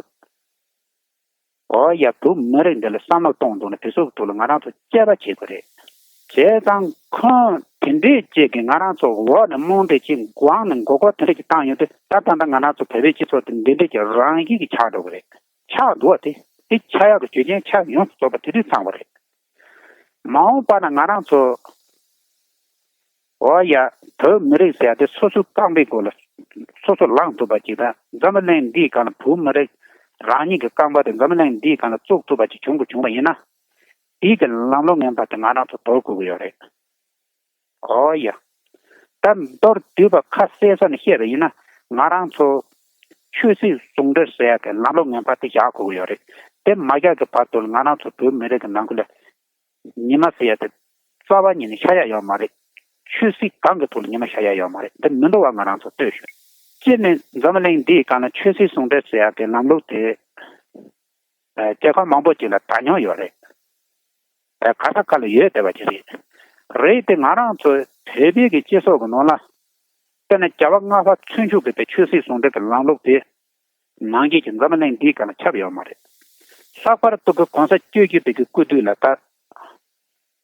འོ་ཡ། བོད་མི་རིགས་འདི་ལ་བསམ་བློ་གཏོང་འདུག་ན་དེ་ཚོ་གི་ཐོག་ལ་ང་རང་ཚོ་དཔྱད་པ་བྱེད་དགོས་རེད། བྱས་ཙང་ཁོང་དེ་འདྲས་ཅིག་གིས་ང་རང་ཚོ་འོག་ནས་རྨོངས་དད་ཅིག་སྒང་ནས་མགོ་སྐོར་དེ་འདྲས་ཅིག་བཏང་ཡོང་དུས། ད་ད་ལྟ་ང་རང་ཚོ་བོད་པའི་སྤྱི་ཚོགས་དེ་འདི་འདྲས་ཀྱི་རང་བཞིན་གྱིས་ཆགས་འགྲོ་གི་རེད། ཆགས་འདུག་བ། དེ་དེ་ཆགས་ཡག་གི་རྒྱུ་རྐྱེན་ཆ་ཡོངས་སུ་རྫོགས་པ་དེ་དུས་ཚང་བ་རེད། མ་འོངས་པ་ན་ང་རང་ཚོ། འོ་ཡ། བོད་མི་རིགས་ཟེར་ཡ་དེ་སོ་སོའི་རྐང་པའི་སྒོ་ལ་སོ་སོ་ལངས་ཐུབ་པ་ཅིག་དང་། འཛམ་བུ་གླིང་འདིའི་སྒང་ལ་བོད་མི་རིགས་རང་ཉིད་ཀྱི་རྐང་པ་དེ་འཛམ་བུ་གླིང་འདིའི་སྒང་ལ་བཙུགས་ཐུབ་པ་ཅིག་བྱུང་དགོས་བྱུང་བ་ཡིན་ན། དེའི་གི་ལམ་ལུགས་ངན་པ་དེ་ང་རང་ཚོ་དོར་དགོས་ཀྱི་ཡོད་རེད། འོ་ཡ། ད་མདོར་བསྡུས་པ་ཁ་གསལ་ས་ནས་བཤད་པ་ཡིན་ན། ང་རང་ཚོ་ཆོས་སྲིད་ཟུང་འབྲེལ་ཟེར་ཡ་གི་ལམ་ལུགས་ངན་པ་དེ་བཞག་དགོས་ཀྱི་ཡོད་རེད། དེ་མ་བཞག་གི་བར་དུ་ལ་ང་རང་ཚོ་བོད་མི་རིགས་ཀྱི་ནང་ཁུལ་ལ་ཉི་མ་ཟེར་ཡ་དེ་རྩ་བ་ཉིད་ནས་ཤར་ཡ་ཡོད་མ་རེད། ཆོས་སྲིད་གང་གི་ཐོག་ལ་ཉི་མ་ཤར་ཡ་ཡོད་མ་རེད། འདི་མི་འགྲོ་བ་ང་རང་ཚོ་ལྟོས་ཤོག་སྤྱིར་ནས་འཛམ་བུ་གླིང་འདིའི་སྒང་ལ་ཆོས་སྲིད་ཟུང་འབྲེལ་ཟེར་ཡ་གི་ལམ་ལུགས་དེ་རྒྱལ་ཁབ་མང་པོ་ཅིག་ལ་དར་མྱོང་ཡོད་རེད། ཁ་ས་ཁ་ལ་ཡོད་བསྡད་པ་ཅིག་རེད། རེད་དེ་ང་རང་ཚོ་བོད་པའི་གི་སྤྱི་ཚོགས་ཀྱི་ནང་ལ་དཔེར་ན་རྒྱལ་བ་ལྔ་པ་ཚུན་ཆད་ཀྱི་དེ་ཆོས་སྲིད་ཟུང་འབྲེལ་གྱི་ལམ་ལུགས་དེ་ནང་བཞིན་གྱི་འཛམ་བུ་གླིང་འདིའི་སྒང་ལ་ཁྱབ་ཡོད་མ་རེད། ལྷག་པར་དུ་གི་གོང་ས་བཅུ་བཞི་པའི་གི་སྐུ་དུས་ལ་ད་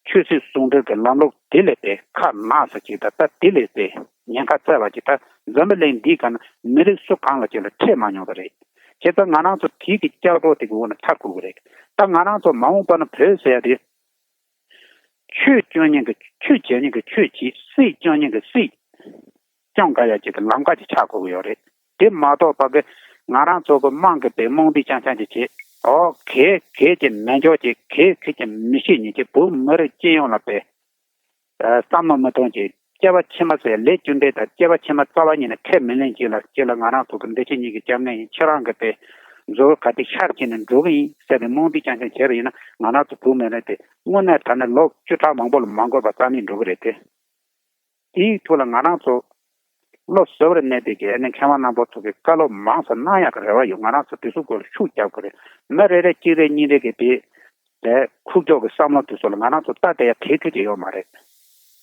ཆོས་སྲིད་ཟུང་འབྲེལ་གྱི་ལམ་ལུགས་དེ་ལས་དེ་ཁ་ནག་ས་ཅིག་དང་། ད་དེ་ལས་དེ་ཉེན་ཁ་རྩ་བ་ཅིག་ད་འཛམ་བུ་གླིང་འདིའི་སྒང་ལ་མི་རིགས་སུ་གང་ལ་ཅིག་ལ་འཕྲད་མ་མྱོང་བ་རེད། བྱས་ཙང་ང་རང་ཚོ་དེའི་གི་ལྕགས་སྒྲོག་དེ་གི་འོག་ནས་ཐར་དགོས་ཀྱི་རེད། ད་ང་རང་ཚོ་མ་འོངས་པ་ན་བོད་ཟེར་ཡ་དེ། ཆོས་སྐྱོང་མཁན་གྱི་ཆོས་བྱེད་མཁན་གྱི་ཆོས་བྱེད། སྲིད་སྐྱོང་མཁན་གྱི་སྲིད་སྐྱོང་དགའ་ཡ་ཅིག་གི་ལམ་ཁ་ཅིག་ཆགས་དགོས་ཀྱི་ཡོད་རེད། དེ་མ་གཏོགས་པ་གི་ང་རང་ཚོ་གི་དམངས་ཀྱི་དཔེ་རྨོངས་དད་རྐྱང་རྐྱང་ཅིག་བྱེད། ཨོ་གལ་གལ་གྱི་མེད་འཇོག་ཅིག་གལ་གལ་གྱི་མི་ཤེས་མཁན་ཅིག་བོད་མི་རིགས་སྤྱི་ཡོངས་ལ་དཔེ་བསམ་བློ་མི་གཏོང་ཅིག་སྐྱེ་བ་ཕྱི་མ་ཟེར་ལས་རྒྱུ་འབྲས་དང་། སྐྱེ་བ་ཕྱི་མ་རྩ་བ་ཉིད་ནས་ཁས་མི་ལེན་ཅིག་ལ་ཅིག་ལ་ང་རང་ཚོ་གི་འདི་ཕྱི་གཉིས་ཀྱི་སྐྱབས་གནས་ཡིན། ཁྱེད་རང་གི་དཔེ་འཛོལ་ག་དེ་ཤར་ཕྱིན་ནས་འགྲོ་གི་ཡིན་ཟེར་བའི་རྨོངས་དད་རྐྱང་རྐྱང་བྱས་པ་ཡིན་ན། ང་རང་ཚོ་བོད་མི་རིགས་དེ་དངོས་གནས་དྲང་གནས་ལོ་བཅུ་ཕྲག་མང་པོ་ལ་མ་འགོར་བར་རྩ་མེད་འགྲོ་གི་རེད་དེ། དེའི་ཐོག་ལ་ང་རང་ཚོ་བློ་གཟུ་བོར་གནས་པའི་གི་ཨ་ནི་མཁས་དབང་རྣམ་པ་ཚོ་གི་བཀའ་སློབ་མང་ཙམ་གནང་ཡག་གི་རེ་བ་ཡོད། ང་རང་ཚོ་དེ་ཚོ་སྐོར་ལ་ཤུགས་རྒྱབ་དགོས་རེད། མི་རེ་རེ་གཅིག་རེ་གཉིས་རེ་གི་དེ་དེ་ཁུག་ཀྱོག་གི་བསམ་བློ་དེ་ཚོ་ལ་ང་རང་ཚོ་ལྟ་བསྡད་ཡ་གལ་ཆེ་ཅིག་ཡོད་མ་རེད།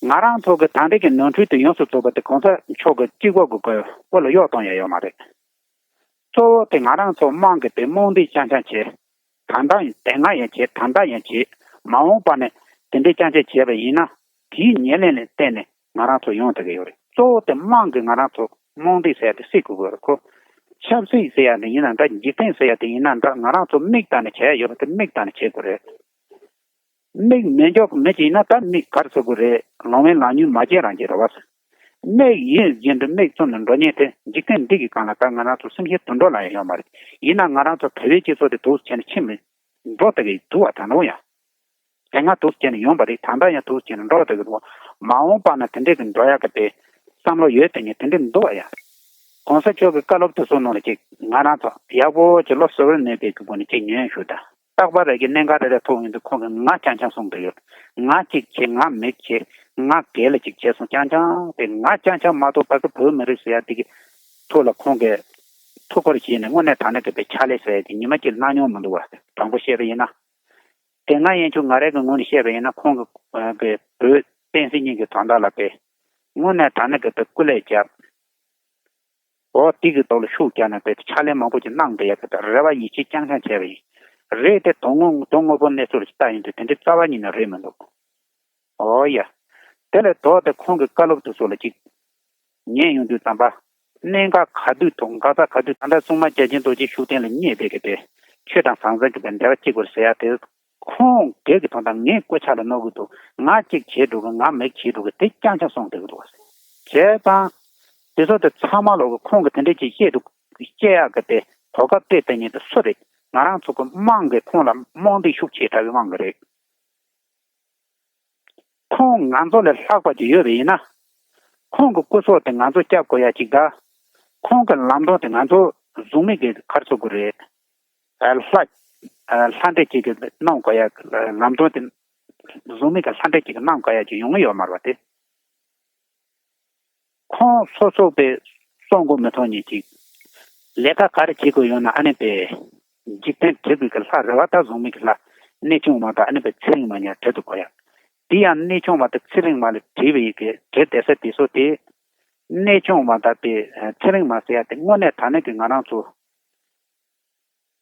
ང་རང་ཚོ་གི་ད་ལྟའི་གི་ནོར་འཁྲུལ་དེ་ཡོངས་སུ་རྫོགས་པ་དེ་གོང་ས་མཆོག་གི་གཅིག་པོ་གི་དཔེ་ལ་གཡོག་གཏོང་ཡ་ཡོད་མ་རེད། གཙོ་བོ་དེ་ང་རང་ཚོ་དམངས་ཀྱི་དཔེ་རྨོངས་དད་རྐྱང་རྐྱང་བྱས། ད་ལྟ་ཡང་དེ་སྔ་ཡང་བྱས། ད་ལྟ་ཡང་བྱས། མ་འོངས་པ་ནས་དེ་འདྲའི་རྐྱང་རྐྱང་བྱས་པ་ཡིན་ན། དེའི་ཉེར་ལེན་ལ་བརྟེན་ནས་ང་རང་ཚོ་ཡོང་བསྡད་ཀྱི་ཡོད་རེད། གཙོ་བོ་དེ་དམངས་ཀྱིས་ང་རང་ཚོ་རྨོངས་དད་ཟེར་ཡ་དེ་སེལ་དགོས་ཀྱི་ཡོད་རེད་ཁོ། ཆབ་སྲིད་ཟེར་ཡ་དེ་ཡིན་ན་འདྲ། འཇིག་རྟེན་ཟེར་ཡ་དེ་ཡིན་ན་འདྲ། ང་རང་ཚོ་མིག་བལྟས་ནས་བྱས་ཡོད་པ་དེ་མིག་བལྟས་ནས་བྱེད་དགོས་རེད། མིག་མི་འཇོག་མི་བྱེད་ན་ད་མིག་ག་རེ་བཟོ་དགོས་རེད། ལོང་བའི་ལག་མྱུལ་མ་བྱེད་རང་བྱེད་རེད་བ། མིག་ཡིན་བཞིན་དུ་མིག་བཙུམ་ནས་འགྲོ་ཉེན་དེ་འཇིག་རྟེན་འདི་གི་སྒང་ལ་ད་ང་རང་ཚོ་སེམས་ཤིང་དུད་འགྲོ་ལ་ཡང་ཡོད་མ་རེད། ཡིན་ན་ང་རང་ཚོ་བོད་པའི་སྤྱི་ཚོགས་དེ་འདུག་བྱས་ནས་ཕྱིན་མི་འགྲོ་བསྡད་ཀྱི་འདུག་བ། ད་ནང་ཡང་དེ་སྔ་འདུག་བྱས་ནས་ཡོང་པ་རེད། ད་ལྟ་ཡང་འདུག་བྱས་ནས་འགྲོ་བསྡད་ཀྱི་འདུག་བ། མ་འོངས་པ་ན་དེ་འདྲས་ཀྱི་འགྲོ་ཡག་གི་དེ་བསམ་བློ་ཡོད་དེ་ཉིད་དེ་འདྲས་འདུག་བ་ཡ། གོང་ས་མཆོག་གི་བཀའ་སློབ་དེ་ཚོ་ནང་ལ་ཅིག་ང་རང་ཚོ་ཡག་པོ་ཅིག་བློ་གསལ་བོར་གནས་པའི་གི་སྒོ་ནས་ཅིག་ཉན་ཞུ་ད། རྟག་པར་རེ་གི་གནད་འགག་རེ་རེ་ཐུག་ཡོང་དུས་ཁོང་གིས་ང་རྐྱང་རྐྱང་གསུངས་བསྡད་ཡོད། ང་གཅིག་བྱེད། ང་མིག་བྱེད། ང་སྒེར་ལ་ཅིག་བྱེད་གསུངས། རྐྱང་རྐྱང་དེ་ང་རྐྱང་རྐྱང་མ་གཏོགས་ཕ་གི་བོད་མི་རིགས་ཟེར་ཡ་དེ་གི་ཐུགས་ལ་ཁོང་གིས་ཐུགས་ཁུར་བཞེས་ནས་དངོས་གནས་དྲང་གནས་གི་དཔེ་ཕྱག་ལས་ཟེར་ཡ་དེ་ཉི་མ་གཅིག་གནང་མྱོང་མི་འདུག་བ། དྲང་པོ་བཤད་པ་ཡིན་ན། དེ་སྔ་ཡན་ཆོད་ང་རང་གི་ངོས་ནས་བཤད་པ་ཡིན་ན་ཁོང་གི་གི་བོད་བསྟན་སྲིད་གཉིས་ཀྱི་དོན་དག་ལ་དཔེ་དངོས་གནས་དྲང་གནས་གི་དཔེ་སྐུ་ལས་བརྒྱབ། འོ་དེ་གི་ཐོག་ལ་ཤུགས་རྒྱག་ནས་དཔེ་ཕྱག་ལས་མང་པོ་ཅིག་གནང་བསྡད་ཡག་གི་རེ་བ་ཡིད་ཆེས་རྐྱང་རྐྱང་བྱས་པ་ཡིན། རེད་དེ་དོན་དངོས་དོན་དངོས་པོ་གནས་ཚུལ་ལ་ཅིག་ལྟ་ཡོང་དུས་དེ་འདྲའི་རྩ་བ་ཉིད་ནས་རེད་མི་འདུག་ཨོ་ཡ། དེ་ལས་ལྡོག་སྟེ་ཁོང་གི་བཀའ་སློབ་དེ་ཚོ་ལ་ཅིག་ཉན་ཡོང་དུས་ཙམ་པ། གནད་འགག་ག་དུས་ཐོག་འགག་རྩ་ག་དུས་ད་ལྟ་སྲུང་མ་རྒྱལ་ཆེན་རྡོ་རྗེ་ཤུགས་ལྡན་ལ་བསྙད་པའི་གི་དེ་ཆོས་དང་ཟང་ཟིང་གི་དེ་འབྲེལ་བ་གཅིག་པར་ཟེར་ཡ་དེ། ཁོང་སྒེར་གྱི་དོན་དག་ངས་སྐུ་ཕྱག་ལ་གནང་གི་འདུག་ང་གཅིག་བྱེད་འགྲོ་གི། ང་མིག་བྱེད་འགྲོ་གི་དེ་རྐྱང་རྐྱང་གསུངས་བསྡད་ཀྱི་འདུག་བྱས་ཙང་། དེ་ཚོ་དེ་ཚང་མ་ལོག་གི་ཁོང་གི་དེ་འདྲས་ཅིག་བཤད་འདུག་བཤད་ཡག་གི་དེ་གོ་སྐབས་སྤྲད་བསྡད་མཁན་དེ་སུ་རེད། ང་རང་ཚོ་གི་དམངས་ཀྱིས་ཁོང་ལ་རྨོངས་དད་ཤུགས་ཆེ་དྲགས་པའི་དབང་གིས་རེད། ཁོང་ང་ཚོ་ལས་ལྷག་པ་ཅིག་ཡོད་པ་ཡིན་ན། ཁོང་གི་སྐུ་སྲོག་དེ་ང་ཚོ་སྐྱབས་དགོས་ཡ་ཅིག་དང་། ཁོང་གི་ལམ་སྟོན་དེ་ང་ཚོ་གཟུགས་མེད་ཀྱི་ག་རེ་ཟེར་དགོས་རེད། ལྷ་ལྷ་འདྲེ་ཅིག་གི་གནང་དགོས་ཡ། ལམ་སྟོན་དེ་གཟུགས་མེད་ཀྱི་ལྷ་འདྲེ་ཅིག་གི་གནང་དགོས་ཡ་ཅིག་ཡོང་གི་ཡོད་མ་རེད་པ་དེ། ཁོང་སོ་སོ་པའི་སྲོག་མགོ་མི་ཐོག་ཉིད་ཅིག་ལས་ཀ་ག་རེ་བྱེད་དགོས་ཡོད་ན་ཨ་ནི་པའི་འཇིག་རྟེན་གྲིབ་ཀྱི་ལྷ་རེད་བ། ད་གཟུགས་མེད་ཀྱི་ལྷ་གནས་ཆུང་བ་དང་ཨ་ནི་པའི་ཚེ་རིང་མ་གཉིས་གྲལ་དུ་བསྐོར་ཡ། དེ་ཡང་གནས་ཆུང་བ་དང་ཚེ་རིང་མ་ལ་བྲིས་པའི་གི་བྲིས་བསྡད་ས་དེ་ཚོ་དེ། གནས་ཆུང་བ་དང་པའི་ཚེ་རིང་མ་ཟེར་ཡ་དེ་དངོས་གནས་དྲང་གནས་ཀྱི་ང་རང་ཚོ།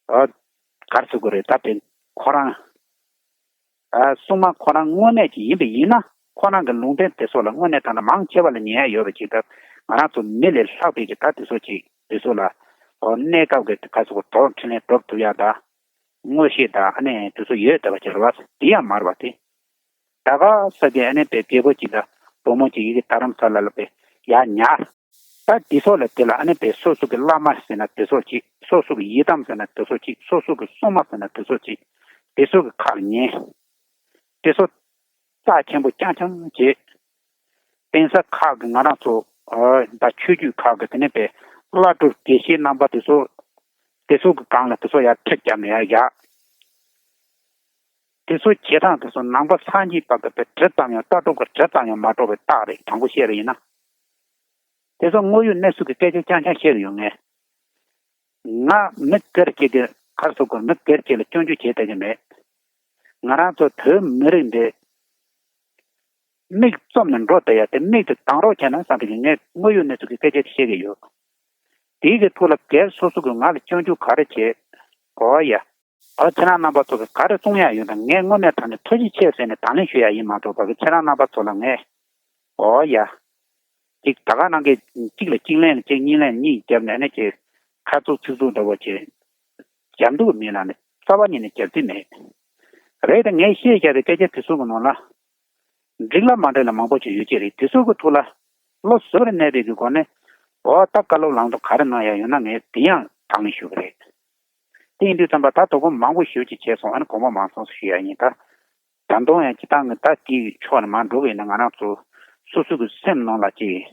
ཨ། ག་རེ་ཟེར་དགོས་རེད། ད་དཔེ་ཁོ་རང་། ཨ། སྲུང་མ་ཁོ་རང་དངོས་གནས་ཀྱི་ཡིན་པ་ཡིན་ན། ཁོ་རང་གི་ལུང་བསྟན་དེ་ཚོ་ལ་དངོས་གནས་དྲང་གནས་མང་ཆེ་བ་ལ་ཉན་ཡ་ཡོད་པ་ཅིག་ད་ང་རང་ཚོ་མི་ལས་ལྷག་པའི་གི་ད་དེ་ཚོ་ཅིག་དེ་ཚོ་ལ། ཨོ། གནས་སྐབས་ཀྱི་ག་རེ་ཟེར་དགོས། གྲོགས་འཕྲིན་ལས་སྒྲུབ་ཐུབ་ཡ་ད། མངོན་ཤེས་ད་ཨ་ནི་དེ་ཚོ་ཡོད་བསྡད་པ་ཅིག་རེད་བ། དེ་ཡང་མ་རེད་བ་དེ། ད་ག་ས་གི་ཨ་ནི་པའི་རྒད་པོ་གཅིག་དང་བུ་མོ་གཅིག་ཡི་གེ་རྡ་རམ་ས་ལ་ལ་པའི་ཡར་ཉར། ད་དེ་ཚོ་ལ་དེ་ལ་ཨ་ནི་པའི་སོ་སོ་གི་བླ་མ་ཟེར་ན་དེ་ཚོ་གཅིག་སོ་སོ་གི་ཡི་དམ་ཟེར་ན་དེ་ཚོ་གཅིག་སོ་སོ་གི་སྲུང་མ་ཟེར་ན་དེ་ཚོ་གཅིག་དེ་ཚོ་གི་ཁ་ལ་ཉན། དེ་ཚོ་རྩ་ཆེན་པོ་རྐྱང་རྐྱང་བྱེད། གདན་ས་ཁག་གི་ང་རང་ཚོ། ཨ། ད་ཆོས་བརྒྱུད་ཁག་གི་དེ་ནས་པའི་བླ་སྤྲུལ་དགེ་བཤེས་རྣམ་པ་དེ་ཚོ། དེ་ཚོ་གི་སྒང་ལ་དེ་ཚོ་ཡར་ཁྲིད་བརྒྱབ་ནས་ཡར་བཞག་དེ་ཚོ་བྱེད་སྟངས་དེ་ཚོ་ནང་པ་སངས་རྒྱས་པ་གི་དཔེ་དྲི་ཙམ་ཡང་ལྟ་གྲུབ་ཀྱི་དྲི་ཙམ་ཡང་མ་གྲུབ་པའི་རྟགས་རེད། དྲང་པོ་བཤད་པ་ཡིན་ན། དེ་ཚོ་དངོས་ཡོད་གནས་ཚུལ་གྱི་སྐད་ཆ་རྐྱང་རྐྱང་བཤད་ཀྱི་ཡོད། ངས། ང་མི་སྒེར་གཅིག་གི་ག་རེ་ཟེར་དགོས། མི་སྒེར་གཅིག་ལ་སྐྱོན་བརྗོད་བྱེད་བསྡད་ཀྱི་མེད། ང་རང་ཚོ་བོད་མི་རིགས་འདི་མིག་བཙུམ་ནས་འགྲོ་བསྡད་ཡ་དེ། མིག་དེ་གདངས་རོགས་བྱས་ན་བསམ་པའི་ངས་དངོས་ཡོད་གནས་ཚུལ་གྱི་སྐད་ཆ་དེ་བཤད་ཀྱི་ཡོད། དེའི་གི་ཐོག་ལ་སྒེར་སོ་སོ་གི་ང་ལ་སྐྱོན་བརྗོད་ག་རེ་བྱེད། ཨོ་ཡ། ཨོ། ཁྱེད་རང་རྣམ་པ་ཚོ་གི་ག་རེ་གསུང་ཡ་ཡོད་ན་ངས་དངོས་གནས་དྲང་གནས་ཐུགས་རྗེ་ཆེ་ཟེར་ནས་དང་ལེན་ཞུ་ཡ་ཡིན་མ་གཏོགས། ཕ་གི་ཁྱེད་རང་རྣམ་པ་ཚོ་ལ་ངས། ཨོ་ཡ། གཅིག་ད་ག་ནང་གི་གཅིག་ལ་གཅིག་ལན་གཅིག་གཉིས་ལན་གཉིས་བརྒྱབ་ནས་ནི་ཅིག་ཁ་ཚུགས་ཚིག་ཚུགས་འདྲ་བོ་ཅིག་རྒྱབ་འདུག་མིན་ན་ནི་རྩ་བ་ཉིད་ནས་རྒྱབ་རྩིས་མེད། རེད་དེ། ངས་བཤད་བཞག་པའི་སྐད་ཆ་དེ་ཚོ་གི་ནང་ལ། འགྲིག་ལ་མ་འགྲིག་ལ་མང་པོ་ཅིག་ཡོད་ཀྱི་རེད། དེ་ཚོ་གི་ཐོག་ལ་བློ་གཟུ་བོར་གནས་པའི་གི་སྒོ་ནས། འོ། ད་བཀའ་སློབ་ལམ་སྟོན་ག་རེ་གནང་ཡ་ཡོད་ན་ངས་དེ་ཡང་དང་ལེན་ཞུ་གི་རེད། དེ་ཡིན་དུས་ཙམ་པ་ད་དོ་དགོང་མང་པོ་ཞེ་པོ་ཅིག་བྱས་སོང་། ཨ་ནི་དགོངས་པ་མ་ཚོམ་ཞུ་ཡ་ཡིན་ད། ད་དུང་ཡང་སྤྱིར་བཏང་གི་ད་དེའི་ཕྱོགས་ནས་མར་འགྲོ་གི་ཡིན་ན་ང་རང་ཚོ་སོ་སོ་གི་སེམས་ནང་ལ་ཅིག་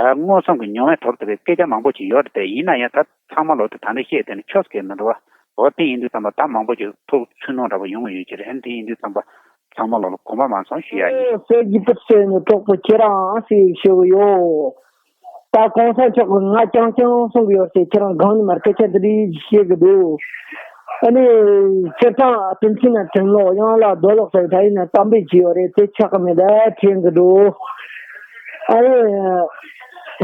ཨ། མངོན་སུམ་གྱི་མྱོང་བས་ཐོབ་ཐུབ་པའི་སྐད་ཆ་མང་པོ་ཅིག་ཡོད་རེད་དེ། ཡིན་ན་ཡང་ད་ཚང་མ་ལོག་དེ་ད་འདྲ་བཤད་དེ་ནི་ཆོས་སྐད་མི་འདུག་བ། འོ། དེ་ཡིན་དུས་ཙམ་པ་ད་མང་པོ་ཅིག་ཐུགས་ཚུར་སྣང་འདྲ་པོ་ཡོང་གི་ཡོད་ཀྱི་རེད། ཨ་ནི་དེ་ཡིན་དུས་ཙམ་པ་ཚང་མ་ལོག་ལ་དགོངས་པ་མ་ཚོམ་ཞུ་ཡ་ཡིན། ཨེ། གསེར་གྱི་པུར་ཟེར་ནས་གྲོགས་པོ་ཁྱེད་རང་ཟེར་ཞུ་གི་ཡོད། ད་གོང་ས་མཆོག་གིས་ང་རྐྱང་རྐྱང་གསུང་གི་ཡོད་ཟེར། ཁྱེད་རང་སྒང་ནས་མར་སྐད་ཆ་འདི་འདྲ་བཤད་གི་འདུག་ཨ་ནི་སྤྱིར་བཏང་དྲིན་ཆེན་ན་དྲིན་ལོག། ཡང་ལ་རྡོ་ལོག་ཟེར། ད་ཡིན་ན་གཏམ་དཔེ་ཅིག་ཡོད་རེད། དེ་ཆགས་གི་མེད་ད་དྲན་གི་འདུག་ཨ་ནི་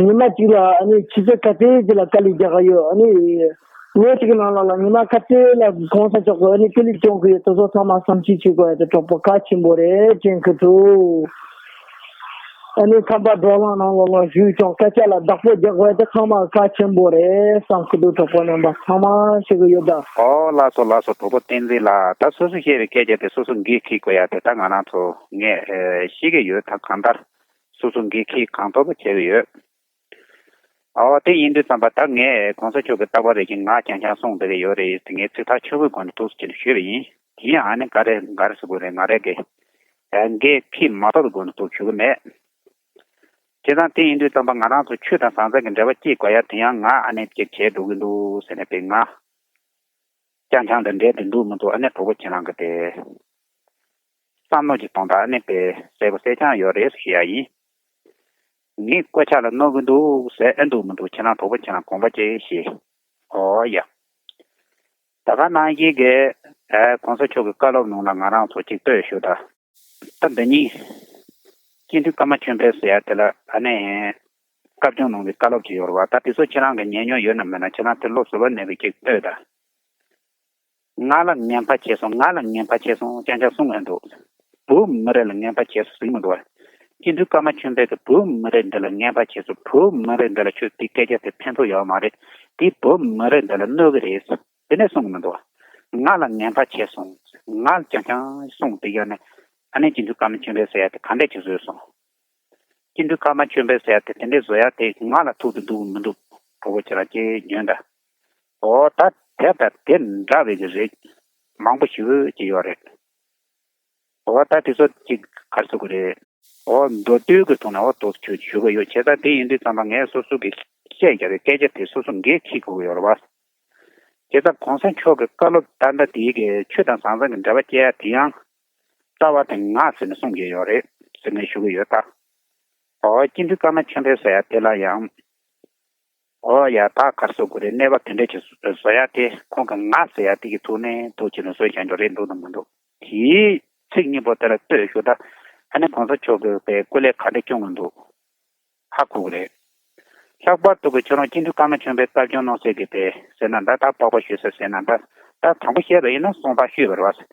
ཉི་མ་གཅིག་ལ་ཨ་ནི་ཆུ་ཚོད་ག་ཚོད་ཅིག་ལ་དཀའ་ལས་རྒྱག་གི་ཡོད། ཨ་ནི་ ཉིན་གཅིག་གི་ནང་ལ་ལ་ཉི་མ་ཁ་ཤས་ལ་གོང་ས་མཆོག་གིས་ཨ་ནི་ཀི་ལིག་སྐྱོང་གི་ཡོད། དེ་ཚོ་ཚང་མ་བསམ་ཤེས་བྱེད་དགོས་ཡ་དེ་གྲོགས་པོ་གལ་ཆེན་པོ་རེད་དྲན་གི་འདུག་ཨ་ནི་ཁམས་པ་བགྲོ་གླེང་ནང་ལ་ལ་ཞུས་ཀྱང་སྐད་ཆ་ལ་བདག་པོ་རྒྱག་དགོས་ཡ་དེ་ཚང་མ་གལ་ཆེན་པོ་རེད་བསམ་གི་འདུག་གྲོགས་པོ་རྣམ་པ་ཚང་མ་ཤེས་གི་ཡོད་ད། ཨོ་ལགས་སོ་ལགས་སོ། གྲོགས་པོ་བསྟན་འཛིན་ལགས། ད་སོ་སོས་བཤད་པའི་སྐད་ཆ་དེ་སོ་སོ་འགན་འཁྱེར་དགོས་ཡ་དེ་ད་ང་རང་ཚོ་ངས་ཨེ་ཤེས་གི་ཡོད། ད་གང་ལྟར་སོ་སོ་འགན་འཁྱེར་གང་ཐུབ་པ་བྱས་གི་ཡོད། ཨོ་དེ་ཡིན་དུས་ཙམ་པ་ད་ངས་གོང་ས་མཆོག་གི་རྟག་པར་རེ་བཞིན་ང་རྐྱང་རྐྱང་གསུངས་བསྡད་ཀྱི་ཡོད་རེད། དེ་ངས་ཚིག་ཐག་ཆོད་པོའི་སྒོ་ནས་ཏོག་ཙམ་ཅིག་ཞུས་པ་ཡིན། དེ་ཡང་ཨ་ནི་ག་རེ་ག་རེ་ཟེར་དགོས་རེད། ང་རང་གི་ཨ་འགན་འཁྱེར་མ་ཐུབ་པའི་སྒོ་ནས་ཏོག་ཙམ་ཞུ་གི་མེད། བྱས་ཙང་དེ་ཡིན་དུས་ཙམ་པ་ང་རང་ཚོ་ཆོས་དང་ཟང་ཟིང་གི་འབྲེལ་བ་སྐྱེལ་དགོས་ཡ་དེ་ཡང་ང་ཨ་ནི་ཅིག་བྱས་འགྲོ་གི་འདུག་ཟེར་ནས་པས་ང་རྐྱང་རྐྱང་དང་འབྲེལ་དུ་འདུག་མི་འདུག་ཨ་ནི་གྲོགས་པོ་ཁྱེད་རང་གི་དེ་བསམ་བློ་ཅིག་གཏོང་དང་། ཨ་ནི་པས་གསལ་པོ་གསལ་རྐྱང་ཡོད་རེད་ཞུ་ཡ་ཡིན། ངས་སྐད་ཆ་ལ་གནོད་གི་འདུག་ཟེར་ཨེ་འདུག་མི་འདུག་ཁྱེད་རང་གྲོགས་པོ་ཁྱེད་རང་དགོངས་པ་ཅིག་བཞེས། ཨོ་ཡ། ད་ག་ནང་བཞིན་གྱི་ཨ་གོང་ས་མཆོག་གི་བཀའ་སློབ་ནང་ལ་ང་རང་ཚོ་ཅིག་ལྟོས་ཞུ་ད། ད་འདི་ཉིད་སྤྱི་འཐུས་ཀརྨ་ཆོས་འཕེལ་ཟེར་ཡ་དེ་ལ་ཨ་ནི་བཀའ་བརྒྱུད་ནང་གི་བཀའ་སློབ་ཅིག་ཡོད་རེད་བ། ད་དེ་ཚོ་ཁྱེད་རང་གི་ཉན་མྱོང་ཡོད་ན་མེད་ན་ཁྱེད་རང་དེ་བློ་གཟུ་བོར་གནས་པའི་ཅིག་ལྟོས་ད། ང་ལ་ངན་པ་བྱས་སོང་། ང་ལ་ངན་པ་བྱས་སོང་རྐྱང་རྐྱང་གསུང་གི་འདུག་བོད་མི་རིགས་ལ་ངན་པ་བྱས་སོང་ཟེར་གྱི་མི་འདུག་བ། སྤྱི་འཐུས་ཀརྨ་ཆོས་འཕེལ་གྱིས་བོད་མི་རིགས་འདི་ལ་ངན་པ་བྱས་སོང་། བོད་མི་རིགས་འདི་ལ་ཁྱོད་དེ་སྐད་ཆ་དེ་ཕན་ཐོགས་ཡོད་མ་རེད། དེ་བོད་མི་རིགས་འདི་ལ་གནོད་གི་རེད། དེ་ནས་གསུང་གི་མི་འདུག་བ། ང་ལ་ངན་པ་བྱས་སོང་། ང་ལ་རྐྱང་རྐྱང་གསུང་དེ་ཡོད་ནས་ཨ་ནི་སྤྱི་འཐུས་ཀརྨ་ཆོས་འཕེལ་ཟེར་ཡ་དེ་ག་འདྲས་ཅིག་བཟོས་སོང་། སྤྱི་འཐུས་ཀརྨ་མཆོད་འབུལ་ཟེར་ཡ་དེ་དེ་འདྲའི་བཟོ་ཡ་དེ་ང་ལ་ཐུག་ཏུ་འདུག་མི་འདུག་གྲོགས་པོ་ཁྱེད་རང་ཅིག་ཉོན་དང་། ཨོ་ད་དེ་དང་དེ་འདྲ་བའི་གི་རིགས་མང་པོ་ཞེ་པོ་ཅིག་ཡོད་རེད། ཨོ་ད་དེ་ཚོ་ཅིག་ག་རེ་ཟེར་དགོས་རེད། ཨོ་མདོ་སྟོད་ཀྱི་ཐོག་ནས་ཨོ་ཏོག་ཞུ་ཞུ་གི་ཡོད། བྱས་ཙང་དེ་ཡིན་དུས་ཙམ་པ་ངས་སོ་སོ་གི་བཤད་རྒྱ་བའི་སྐད་ཆ་དེ་སོ་སོ་འགན་འཁྱེར་དགོས་ཀྱི་ཡོད་རེད་བ། བྱས་ཙང་གོང་ས་མཆོག་གི་བཀའ་སློབ་ད་ལྟ་དེའི་གི་ཆོས་དང་ཟང་ཟིང་གི་འབྲེལ་བ་བཅད་ཡ་དེ་ཡང་རྩ་བ་དེ་ང་ཟེར་ནས་གསུང་གི་ཡོད་རེད་ཟེར་ནས་ཞུ་གི་ཡོད་ད། ཨོ་སྤྱི་འཐུས་ཀརྨ་ཆོས་འཕེལ་ཟེར་ཡ་དེ་ལ་ཡང་། ཨོ་ཡ་ད་ག་རེ་ཟེར་དགོས་རེད། གནས་བབ་དེ་འདྲ་ཅིག་བཟོ་ཡ་དེ་ཁོང་གི་ང་ཟེར་ཡ་དེ་གི་ཐོག་ནས་ཐུགས་ཆེ་ནས་བཟོས་བཞག་འགྱོ་རེད་འདུག་དང་མི་འདུག་དེའི་ཚིག་གཉིས་པོ་དེ་ལ་ལྟོས་ཞུ་ད། ཨ་ནི་གོང་ས་མཆོག་གི་པའི་སྐུ་ལས་ག་འདྲ་སྐྱོང་གི་འདུག་ཧ་གོ་གི་རེད། ལྷག་པར་དུ་གི་ཁྱོད་རང་སྤྱི་འཐུས་ཀརྨ་ཆོས་འཕེལ་བཀའ་བཀྱོན་གནང་སའི་གི་དེ་ཟེར་ན་འདྲ། ད་དཔོག་པ་ཞུས་ས་ཟེར་ན་འདྲ། ད་དང་པོ་བཤད་པ་ཡིན་ན་གསུངས་པ་ཞུས་པ་རེད་བ།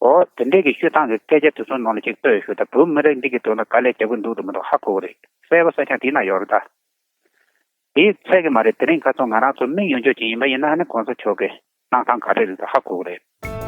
ཨོ་དེ་འདྲས་ཀྱི་ཤོད་སྟངས་ཀྱི་སྐད་ཆ་དེ་ཚོ་ནང་ལ་ཅིག་ལྟོས་ཞུ་ད། བོད་མི་རིགས་འདི་གི་དོན་ལ་དཀའ་ལས་རྒྱག་གི་འདུག་དང་མི་འདུག་ཧ་གོ་གི་རེད། གསལ་པོ་གསལ་རྐྱང་དེའི་ནང་ཡོད་རེད་ད། དེའི་ཚད་ཀྱི་མ་རེད། དེ་རིང་ཁ་སང་ང་རང་ཚོ་མིག་ཡོང་ཆོག་ཅིག་ཡིན་པ་ཡིན་ན་ཨ་ནི་གོང་ས་མཆོག་གི་གནང་སྟངས་ག་རེ་རེད་ད་ཧ་གོ་གི་རེད།